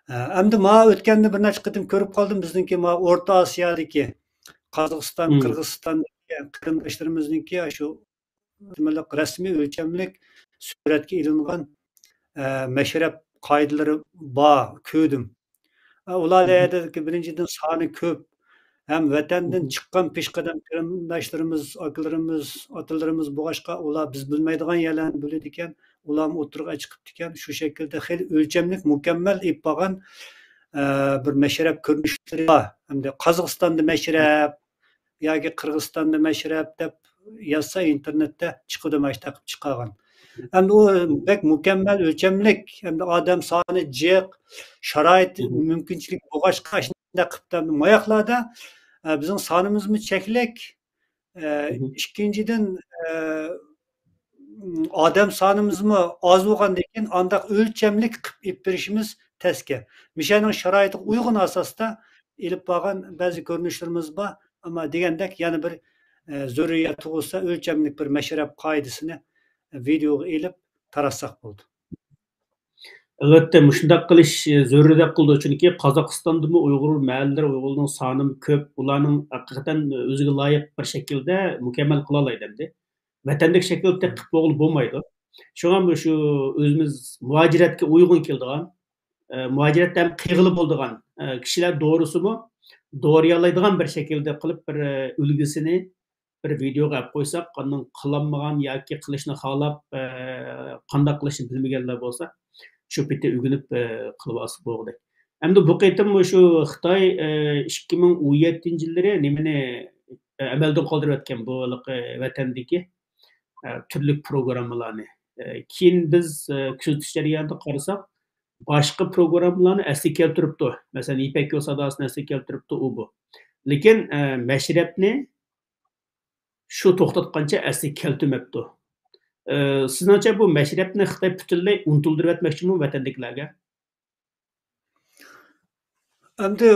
ئە، ئەمدى مانا ئۆتكەندە بىر نەچچە قېتىم كۆرۈپ قالدىم، بىزنىڭكى مانا ئورتا ئاسىيادىكى، قازاقىستان، قىرغىزىستاندىكى قېرىنداشلىرىمىزنىڭكى ئاشۇ رەسمىي ئۆلچەملىك سۈرەتكە ئېلىنغان، ئە، مەشرەپ قائىدىلىرى بار، كۆردۈم. ئە، ئۇلار يەردىكى بىرىنچىدىن سانى كۆپ، ھەم ۋەتەندىن چىققان پېشقەدەم قېرىنداشلىرىمىز، ئاكىلىرىمىز، ئاتىلىرىمىز بولغاچقا، ئۇلار بىز بىلمەيدىغان يەرلەرنى بىلىدىكەن، ئۇلارمۇ ئوتتۇرىغا چىقىپتىكەن. شۇ شەكىلدە خېلى ئۆلچەملىك، مۇكەممەل ئېلىپ بارغان، ئە، بىر مەشرەپ كۆرۈنۈشلىرى بار. ھەمدە قازاقىستاندا مەشرەپ، ياكى قىرغىزىستاندا مەشرەپ دەپ يازسا ئىنتېرنېتتە چىقىدۇ، مانا شۇنداق قىلىپ چىقارغان. ئەمدى ئۇ بەك مۇكەممەل ئۆلچەملىك، ئەمدى ئادەم سانى جىق، شارائىت، مۇمكىنچىلىك بولغاچقا، شۇنداق قىلىپتۇ. ئەمدى ماياقلاردا، ئە، بىزنىڭ سانىمىزمۇ چەكلىك، ئە، ئىككىنچىدىن، ئە، ئادەم سانىمىزمۇ ئاز بولغاندىن كېيىن، ئانداق ئۆلچەملىك قىلىپ ئېلىپ بېرىشىمىز تەسكەن. مىشەنىڭ شارائىتىغا ئۇيغۇن ئاساستا ئېلىپ بارغان بەزى كۆرۈنۈشلىرىمىز بار. ئەمما دېگەندەك، يەنە بىر، ئە، زۆرۈرىيەت تۇغۇلسا، ئۆلچەملىك بىر مەشرەپ قائىدىسىنى ۋىدېئوغا ئېلىپ تاراتساق بولىدۇ. ئەلۋەتتە، مۇشۇنداق قىلىش زۆرۈر دەپ قىلىدۇ. چۈنكى قازاقىستاندىمۇ ئۇيغۇر مەھەللىلىرى، ئۇيغۇرنىڭ سانىمۇ كۆپ، ئۇلارنىڭ ھەقىقەتەن ئۆزىگە لايىق بىر شەكىلدە مۇكەممەل قىلالايدۇ ئەمدى. ۋەتەندىكى شەكىلدە قىلىپ بولغىلى بولمايدۇ. شۇڭا مۇشۇ ئۆزىمىز مۇھاجىرەتكە ئۇيغۇن كېلىدىغان، ئە، مۇھاجىرەتتە ھەم قىلغىلى بولىدىغان، ئە، كىشىلەر دورىسىمۇ دورىيالايدىغان بىر شەكىلدە قىلىپ بىر، ئە، ئۈلگىسىنى بىر ۋىدېئوغا ئەپ قويساق، ئاندىن قىلالمىغان ياكى قىلىشنى خالاپ، ئە، قانداق قىلىشنى بىلمىگەنلەر بولسا، شۇ پېتى ئۆگىنىپ، ئە، قىلىۋالسا بولغۇدەك. ئەمدى بۇ قېتىم مۇشۇ خىتاي، ئە، ئىككى مىڭ ئون يەتتىنچى يىللىرى نېمىنى، ئە، ئەمەلدىن قالدۇرۇۋەتكەن بۇ ھېلىقى ۋەتەندىكى، ئە، تۈرلۈك پروگراممىلارنى. ئە، كېيىن بىز، ئە، كۆزىتىش جەريانىدا قارىساق، باشقا پروگراممىلارنى ئەسلىگە كەلتۈرۈپتۇ. مەسىلەن، يىپەك يولى ساداسىنى ئەسلىگە كەلتۈرۈپتۇ، ئۇ بۇ. لېكىن، ئە، مەشرەپنى شۇ توختاتقانچە ئەسلىگە كەلتۈرمەپتۇ. ئە، سىزنىڭچە بۇ مەشرەپنى خىتاي پۈتۈنلەي ئۇنتۇلدۇرۇۋەتمەكچىمۇ ۋەتەندىكىلەرگە؟ ئەمدى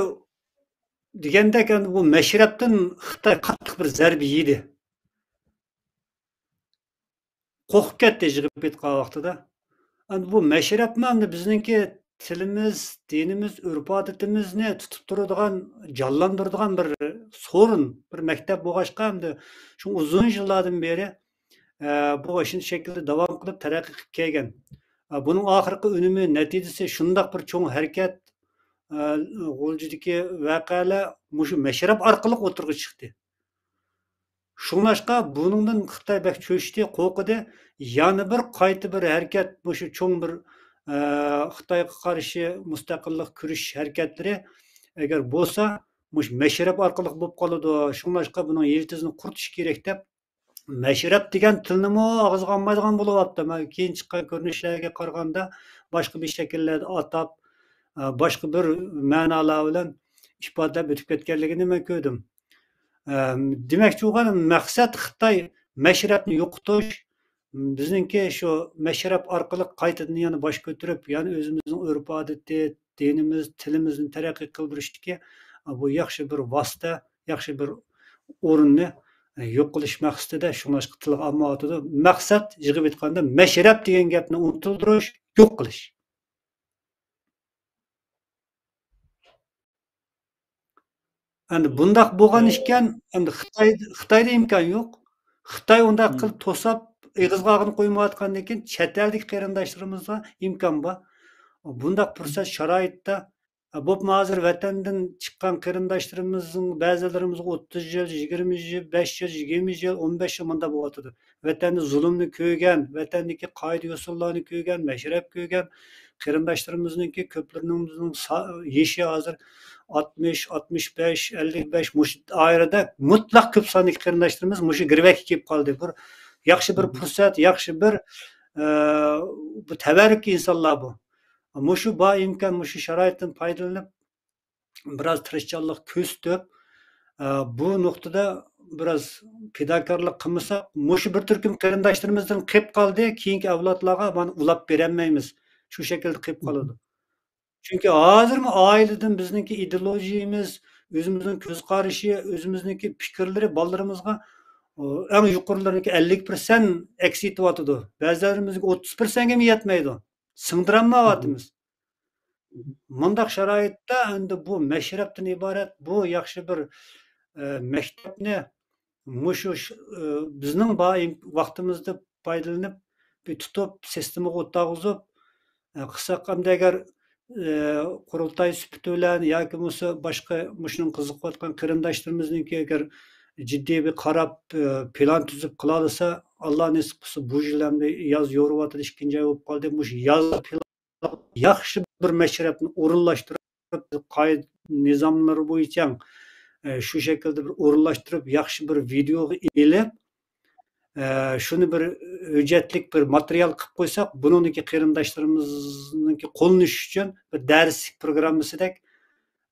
دېگەندەك، ئەمدى بۇ مەشرەپتىن خىتاي قاتتىق بىر زەربە يېدى. قورقۇپ كەتتى يىغىپ ئېيتقان ۋاقتىدا. ئەمدى بۇ مەشرەپمۇ ئەمدى بىزنىڭكى تىلىمىز، دىنىمىز، ئۆرپ-ئادىتىمىزنى تۇتۇپ تۇرىدىغان، جانلاندۇرىدىغان بىر سورۇن، بىر مەكتەپ بولغاچقا، ئەمدى شۇ ئۇزۇن يىللاردىن بېرى، ئە، بۇ ئاشۇنداق شەكىلدە داۋام قىلىپ تەرەققىي قىلىپ كەلگەن. ئە، بۇنىڭ ئاخىرقى ئۈنۈمى، نەتىجىسى شۇنداق بىر چوڭ ھەرىكەت، ئە، غۇلجىدىكى ۋەقەلەر مۇشۇ مەشرەپ ئارقىلىق ئوتتۇرىغا چىقتى. شۇڭلاشقا بۇنىڭدىن خىتاي بەك چۆچتى، قورقىدى. يەنە بىر قايتا بىر ھەرىكەت، مۇشۇ چوڭ بىر، ئە، خىتايغا قارشى مۇستەقىللىق كۈرىشىش ھەرىكەتلىرى ئەگەر بولسا، مۇشۇ مەشرەپ ئارقىلىق بولۇپ قالىدۇ. شۇڭلاشقا بۇنىڭ يىلتىزىنى قۇرۇتۇش كېرەك دەپ، مەشرەپ دېگەن تىلنىمۇ ئاغزىغا ئالمايدىغان بولۇۋاپتۇ. مەن كېيىن چىققان كۆرۈنۈشلەرگە قارىغاندا، باشقا بىر شەكىللەردە ئاتاپ، ئە، باشقا بىر مەنالار بىلەن ئىپادىلەپ ئۆتۈپ كەتكەنلىكىنى مەن كۆردۈم. ئە، دېمەكچى بولغان مەقسەت خىتاي مەشرەپنى يوقىتىش، بىزنىڭكى شۇ مەشرەپ ئارقىلىق قايتىدىن يەنە باش كۆتۈرۈپ، يەنە ئۆزىمىزنىڭ ئۆرپ-ئادىتى، دىنىمىز، تىلىمىزنى تەرەققىي قىلدۇرۇشتىكى بۇ ياخشى بىر ۋاسىتە، ياخشى بىر ئورۇننى، ئە، يوق قىلىش مەقسىتىدە شۇڭلاشقا تىلغا ئالمايۋاتىدۇ. مەقسەت، يىغىپ ئېيتقاندا، مەشرەپ دېگەن گەپنى ئۇنتۇلدۇرۇش، يوق قىلىش. ئەمدى بۇنداق بولغان ئىكەن، ئەمدى خىتاي، خىتايدا ئىمكان يوق. خىتاي ئۇنداق قىلىپ توساپ، ئېغىزغا ئالغىنى قويمايۋاتقاندىن كېيىن، چەت ئەلدىكى قېرىنداشلىرىمىزغا ئىمكان بار. بۇنداق پۇرسەت، شارائىتتا، بولۇپمۇ ھازىر ۋەتەندىن چىققان قېرىنداشلىرىمىزنىڭ بەزىلىرىمىزغا ئوتتۇز يىل، يىگىرمە يىل، بەش يىل، يىگىرمە يىل، ئون بەش يىل مۇنداق بولۇۋاتىدۇ. ۋەتەندە زۇلۇمنى كۆرگەن، ۋەتەندىكى قائىدە-يوسۇنلارنى كۆرگەن، مەشرەپ كۆرگەن قېرىنداشلىرىمىزنىڭكى كۆپلىرىنىڭ سا-، يېشى ھازىر ئاتمىش، ئاتمىش بەش، ئەللىك بەش، مۇشۇ دائىرىدە مۇتلەق كۆپ ساندىكى قېرىنداشلىرىمىز مۇشۇ گىرۋەككە كېلىپ قالدى. بىر ياخشى بىر پۇرسەت، ياخشى بىر، ئە، بۇ تەۋەررۈككە ئىنسانلار بۇ. مۇشۇ بار ئىمكان، مۇشۇ شارائىتتىن پايدىلىنىپ، بىراز تىرىشچانلىق كۆرسىتىپ، ئە، بۇ نۇقتىدا بىراز پىداكارلىق قىلمىساق، مۇشۇ بىر تۈركۈم قېرىنداشلىرىمىزدىن قېلىپ قالدى، كېيىنكى ئەۋلادلارغا مانا ئۇلاپ بېرەلمەيمىز. شۇ شەكىلدە قېلىپ قالىدۇ. چۈنكى ھازىرمۇ ئائىلىدىن بىزنىڭكى ئىدېئولوگىيىمىز، ئۆزىمىزنىڭ كۆز قارىشى، ئۆزىمىزنىڭكى پىكىرلىرى بالىلىرىمىزغا، ئۇ، ئەڭ يۇقىرىلىرىنىڭكى ئەللىك پىرسەنت ئەكس ئېتىۋاتىدۇ. بەزىلىرىمىزنىڭكى ئوتتۇز پىرسەنتكىمۇ يەتمەيدۇ. سىڭدۈرەلمەيۋاتىمىز. مۇنداق شارائىتتا ئەمدى بۇ مەشرەپتىن ئىبارەت بۇ ياخشى بىر، ئە، مەكتەپنى مۇشۇ ش-، ئە، بىزنىڭ بار ئىم-، ۋاقتىمىزدا پايدىلىنىپ، بىر تۇتۇپ، سىستېمىغا ئولتۇرغۇزۇپ، ئە، قىلساق ئەمدى ئەگەر، ئە، قۇرۇلتاي سۈپىتى بىلەن ياكى بولمىسا باشقا مۇشۇنىڭغا قىزىقىۋاتقان قېرىنداشلىرىمىزنىڭكى ئەگەر جىددىي بىر قاراپ، ئە، پىلان تۈزۈپ قىلالىسا، ئاللا نېسىپ قىلسا، بۇ يىل ئەمدى ياز يورۇۋاتىدۇ، ئىككىنچى ئاي بولۇپ قالدى. مۇشۇ ياز پىلان ياخشى بىر مەشرەپنى ئورۇنلاشتۇرۇپ، قائىدە نىزاملىرى بويىچە، ئە، شۇ شەكىلدە بىر ئورۇنلاشتۇرۇپ، ياخشى بىر ۋىدېئوغا ئېلىپ، ئە، شۇنى بىر ھۆججەتلىك بىر ماتېرىيال قىلىپ قويساق، بۇنىڭدىكى قېرىنداشلىرىمىزنىڭكى قوللىنىشى ئۈچۈن بىر دەرسلىك پروگراممىسىدەك،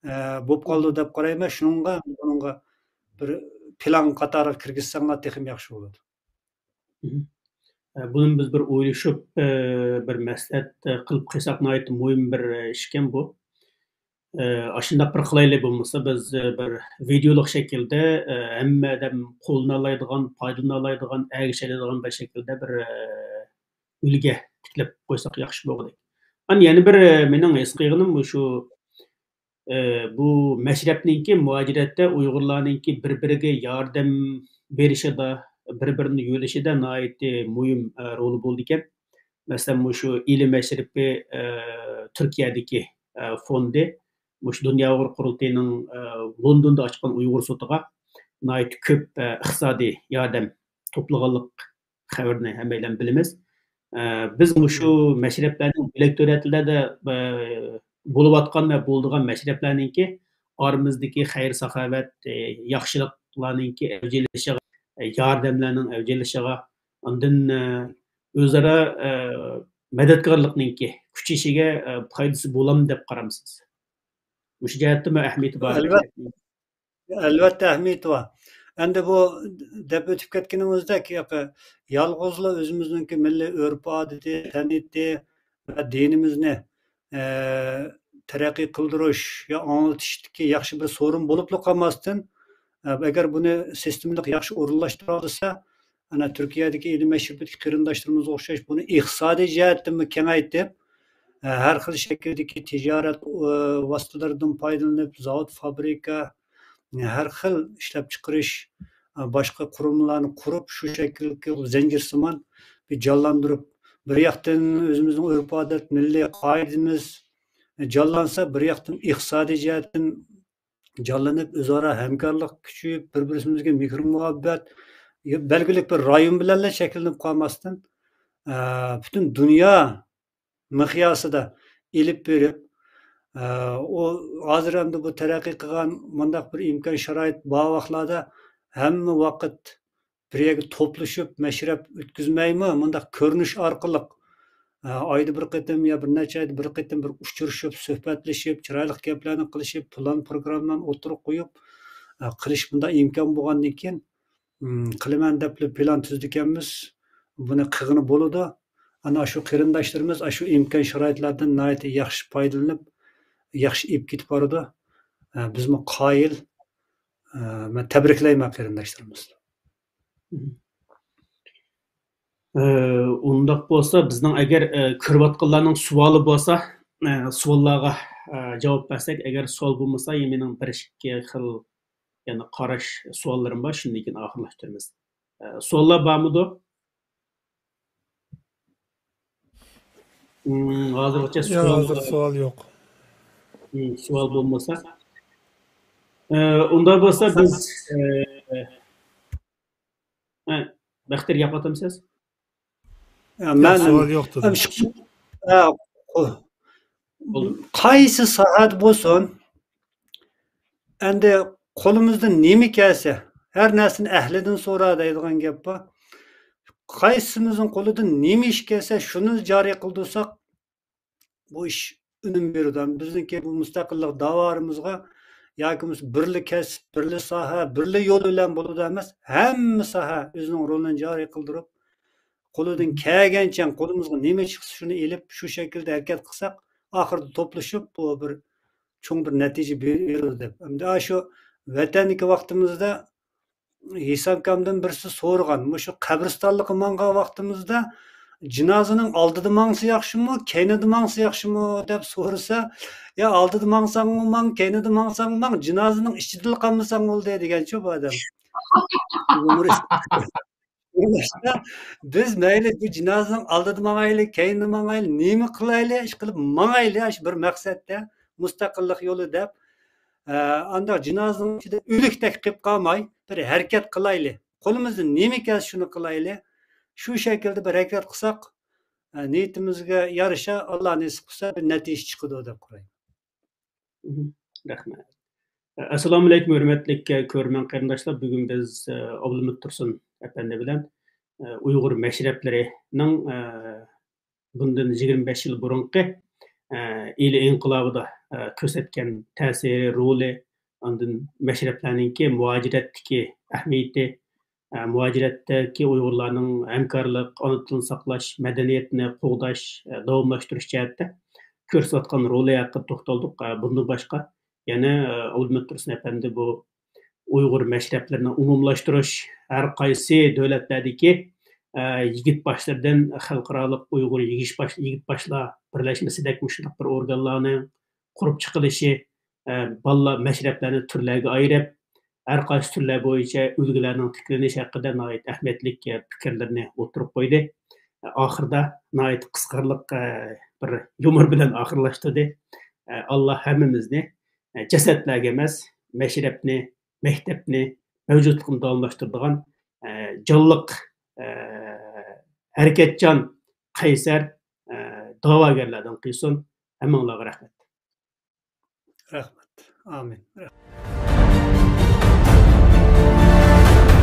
ئە، بولۇپ قالىدۇ دەپ قارايمەن. شۇنىڭغا، بۇنىڭغا بىر پىلان قاتارىغا كىرگۈزسەڭلار تېخىمۇ ياخشى بولىدۇ. مهم. ئە، بۇنى بىز بىر ئويلىشىپ، ئە، بىر مەسلىھەت، ئە، قىلىپ قويساق ناھايىتى مۇھىم بىر، ئە، ئىشكەن بۇ. ئە، ئاشۇنداق بىر قىلايلى بولمىسا، بىز، ئە، بىر ۋىدېئولۇق شەكىلدە، ئە، ھەممە ئادەم قوللىنالايدىغان، پايدىلىنالايدىغان، ئەگىشەلەيدىغان بىر شەكىلدە بىر، ئە، ئۈلگە تىكلەپ قويساق ياخشى بولغۇدەك. ئان يەنە بىر، ئە، مېنىڭ ھېس قىلغىنىم مۇشۇ ئى، بۇ مەشرەپنىڭكى مۇھاجىرەتتە ئۇيغۇرلارنىڭكى بىر-بىرىگە ياردەم بېرىشىدا، بىر-بىرىنى يۆلىشىدە ناھايىتى مۇھىم، ئى، رولى بولىدىكەن. مەسىلەن، مۇشۇ ئىلى مەشرىپى، ئى، تۈركىيەدىكى، ئى، فوندى مۇشۇ دۇنيا ئۇيغۇر قۇرۇلتىيىنىڭ، ئى، لوندوندا ئاچقان ئۇيغۇر سوتىغا ناھايىتى كۆپ، ئى، ئىقتىسادىي ياردەم توپلىغانلىق خەۋىرىنى ھەممەيلەن بىلىمىز. ئە، بىز مۇشۇ مەشرەپلەرنىڭ بۆلەك دۆلەتلەردە، ئە، بولۇۋاتقان ۋە بولىدىغان مەشرەپلەرنىڭكى ئارىمىزدىكى خەير-ساخاۋەت، ئە، ياخشىلىقلارنىڭكى ئەۋج ئېلىشىغا، ئە، ياردەملەرنىڭ ئەۋج ئېلىشىغا، ئاندىن، ئە، ئۆزئارا، ئە، مەدەتكارلىقنىڭكى كۈچىيىشىگە، ئە، پايدىسى بولامدۇ دەپ قارامسىز؟ مۇشۇ جەھەتتىمۇ ئەھمىيىتى بار. ئەلۋەتتە. ئەلۋەتتە ئەھمىيىتى بار. ئەمدى بۇ دەپ ئۆتۈپ كەتكىنىمىزدەك، ياقى يالغۇزلا ئۆزىمىزنىڭكى مىللىي ئۆرپ-ئادىتى، سەنئىتى ۋە دىنىمىزنى، ئە، تەرەققىي قىلدۇرۇش يا ئاڭلىتىشتىكى ياخشى بىر سورۇن بولۇپلا قالماستىن، ئە، ئەگەر بۇنى سىستېمىلىق ياخشى ئورۇنلاشتۇرالىسا، ئەنە تۈركىيەدىكى ئىلىم مەشرىپىدىكى قېرىنداشلىرىمىزغا ئوخشاش بۇنى ئىقتىسادىي جەھەتتىنمۇ كېڭەيتىپ، ئە، ھەر خىل شەكىلدىكى تىجارەت، ئە، ۋاسىتىلىرىدىن پايدىلىنىپ، زاۋۇت، فابرىكا، ھەر خىل ئىشلەپچىقىرىش، باشقا قۇرۇلمىلارنى قۇرۇپ، شۇ شەكىلدىكى زەنجىرسىمان بىر جانلاندۇرۇپ، بىر ياقتىن ئۆزىمىزنىڭ ئۆرپ-ئادەت، مىللىي قائىدىمىز جانلانسا، بىر ياقتىن ئىقتىسادىي جەھەتتىن جانلىنىپ، ئۆزئارا ھەمكارلىق كۈچىيىپ، بىر-بىرىمىزگە مېھىر-مۇھەببەت، بەلگىلىك بىر رايون بىلەنلا چەكلىنىپ قالماستىن، پۈتۈن دۇنيا مىقياسىدا ئېلىپ بېرىپ، ئە، ئۇ ھازىر ئەمدى بۇ تەرەققىي قىلغان مۇنداق بىر ئىمكان شارائىت بار ۋاقىتلاردا ھەممە ۋاقىت بىر يەرگە توپلىشىپ مەشرەپ ئۆتكۈزمەيمۇ، مۇنداق كۆرۈنۈش ئارقىلىق، ئە، ئايدا بىر قېتىم يا بىر نەچچە ئايدا بىر قېتىم بىر ئۇچرىشىپ، سۆھبەتلىشىپ، چىرايلىق گەپلەرنى قىلىشىپ، پىلان پروگراممىلارنى ئوتتۇرىغا قويۇپ، قىلىش بۇنداق ئىمكان بولغاندىن كېيىن، ئىم، قىلىمەن دەپلا پىلان تۈزىدىكەنمىز. بۇنى قىلغىلى بولىدۇ. ئەنە شۇ قېرىنداشلىرىمىز شۇ ئىمكان شارائىتلاردىن ناھايىتى ياخشى پايدىلىنىپ، ياخشى ئېلىپ كېتىپ بارىدۇ. ئە، بىزمۇ قايىل. ئە، مەن تەبرىكلەيمەن قېرىنداشلىرىمىزنى. ئە، ئۇنداق بولسا، بىزنىڭ ئەگەر، ئە، كۆرۈۋاتقانلارنىڭ سوئالى بولسا، ئە، سوئاللارغا، ئە، جاۋاب بەرسەك، ئەگەر سوئال بولمىسا، يەنە مېنىڭ بىر ئىككى خىل يەنە قاراش سوئاللىرىم بار، شۇندىن كېيىن ئاخىرلاشتۇرىمىز. ئە، سوئاللار بارمىدۇ؟ ئىم، ھازىرغىچە ياق، سوئال، ھازىر سوئال يوق. ئىم، سوئال بولمىسا. ئە، ئۇنداق بولسا بىز، ئە، ئە، بەختىيار گەپ قاتامسىز؟ يا، ياق، مەن سوئال يوق دېدىم. ئەم، شۇ، ئە، قو-، بولدى. قايسى ساھەدە بولسۇن، ئەندى قولىمىزدىن نېمە كەلسە، ھەر نەرسىنى ئەھلىدىن سورا دەيدىغان گەپ بار. قايسىمىزنىڭ قولىدىن نېمە ئىش كەلسە، شۇنى جارى قىلدۇرساق، بۇ ئىش ئۈنۈم بېرىدۇ. بىزنىڭكى بۇ مۇستەقىللىق داۋالىرىمىزغا ياكى بولمىسا بىرلا كەسىپ، بىرلا ساھە، بىرلا يول بىلەن بولىدۇ ئەمەس، ھەممە ساھە ئۆزىنىڭ رولىنى جارى قىلدۇرۇپ، قولىدىن كەلگەنچە قولىمىزغا نېمە چىقسا شۇنى ئېلىپ، شۇ شەكىلدە ھەرىكەت قىلساق، ئاخىرىدا توپلىشىپ بۇ بىر چوڭ بىر نەتىجە بېرىدۇ دەپ. ئەمدى ئاشۇ ۋەتەندىكى ۋاقتىمىزدا ھېسامكامدىن بىرسى سورىغان، مۇشۇ قەبرىستانلىققا ماڭغان ۋاقتىمىزدا جىنازىنىڭ ئالدىدا ماڭسا ياخشىمۇ، كەينىدە ماڭسا ياخشىمۇ دەپ سورىسا، يا ئالدىدا ماڭساڭمۇ ماڭ، كەينىدە ماڭساڭمۇ ماڭ، جىنازىنىڭ ئىچىدىلا قالمىساڭ بولدى دېگەنچۇ بۇ ئادەم. شۇڭلاشقا بىز مەيلى بۇ جىنازىنىڭ ئالدىدا ماڭايلى، كەينىدە ماڭايلى، نېمە قىلايلى، ئىشقىلىپ ماڭايلى، ئاشۇ بىر مەقسەتتە، مۇستەقىللىق يولى دەپ، ئە، ئانداق جىنازىنىڭ ئىچىدە ئۆلۈكتەك قېلىپ قالماي، بىر ھەرىكەت قىلايلى. قولىمىزدىن نېمە كەلسە، شۇنى قىلايلى. شۇ شەكىلدە بىر ھەرىكەت قىلساق، ئە، نىيىتىمىزگە يارىشا، ئاللا نېسىپ قىلسا، بىر نەتىجە چىقىدۇ دەپ قارايمەن. مهم. رەھمەت. ئەسسالامۇئەلەيكۇم، ھۆرمەتلىك كۆرۈرمەن قېرىنداشلار. بۈگۈن بىز، ئە، ئابلىمىت تۇرسۇن ئەپەندى بىلەن، ئە، ئۇيغۇر مەشرەپلىرىنىڭ، ئە، بۇندىن يىگىرمە بەش يىل بۇرۇنقى، ئە، ئىلى ئىنقىلابىدا، ئە، كۆرسەتكەن تەسىرى، رولى، ئاندىن مەشرەپلەرنىڭكى مۇھاجىرەتتىكى ئەھمىيىتى، ئە، مۇھاجىرەتتىكى ئۇيغۇرلارنىڭ ھەمكارلىق، ئانا تىلىنى ساقلاش، مەدەنىيىتىنى قوغداش، ئە، داۋاملاشتۇرۇش جەھەتتە كۆرسىتىۋاتقان رولى ھەققىدە توختالدۇق. ئە، بۇندىن باشقا يەنە، ئە، ئابلىمىت تۇرسۇن ئەپەندى بۇ ئۇيغۇر مەشرەپلىرىنى ئومۇملاشتۇرۇش، ھەر قايسى دۆلەتلەردىكى، ئە، يىگىت باشلىرىدىن خەلقئارالىق ئۇيغۇر يىگىت باش-، يىگىت باشلار بىرلەشمىسىدەك مۇشۇنداق بىر ئورگانلارنى قۇرۇپ چىقىلىشى، ئە، بالىلار مەشرەپلەرنى تۈرلەرگە ئايرىپ، ھەر قايسى تۈرلەر بويىچە ئۈلگىلەرنىڭ تىكلىنىشى ھەققىدە ناھايىتى ئەھمىيەتلىك، ئە، پىكىرلىرىنى ئوتتۇرىغا قويدى. ئە، ئاخىرىدا ناھايىتى قىزىقارلىق، ئە، بىر يۇمۇر بىلەن ئاخىرلاشتۇردى. ئە، ئاللا ھەممىمىزنى، ئە، جەسەتلەرگە ئەمەس، مەشرەپنى، مەكتەپنى، مەۋجۇتلۇقىنى داۋاملاشتۇرىدىغان، ئە، جانلىق، ئە، ھەرىكەتچان، قەيسەر، ئە، داۋاگەرلەردىن قىلسۇن. ھەممىڭلارغا رەھمەت. رەھمەت. ئامىن.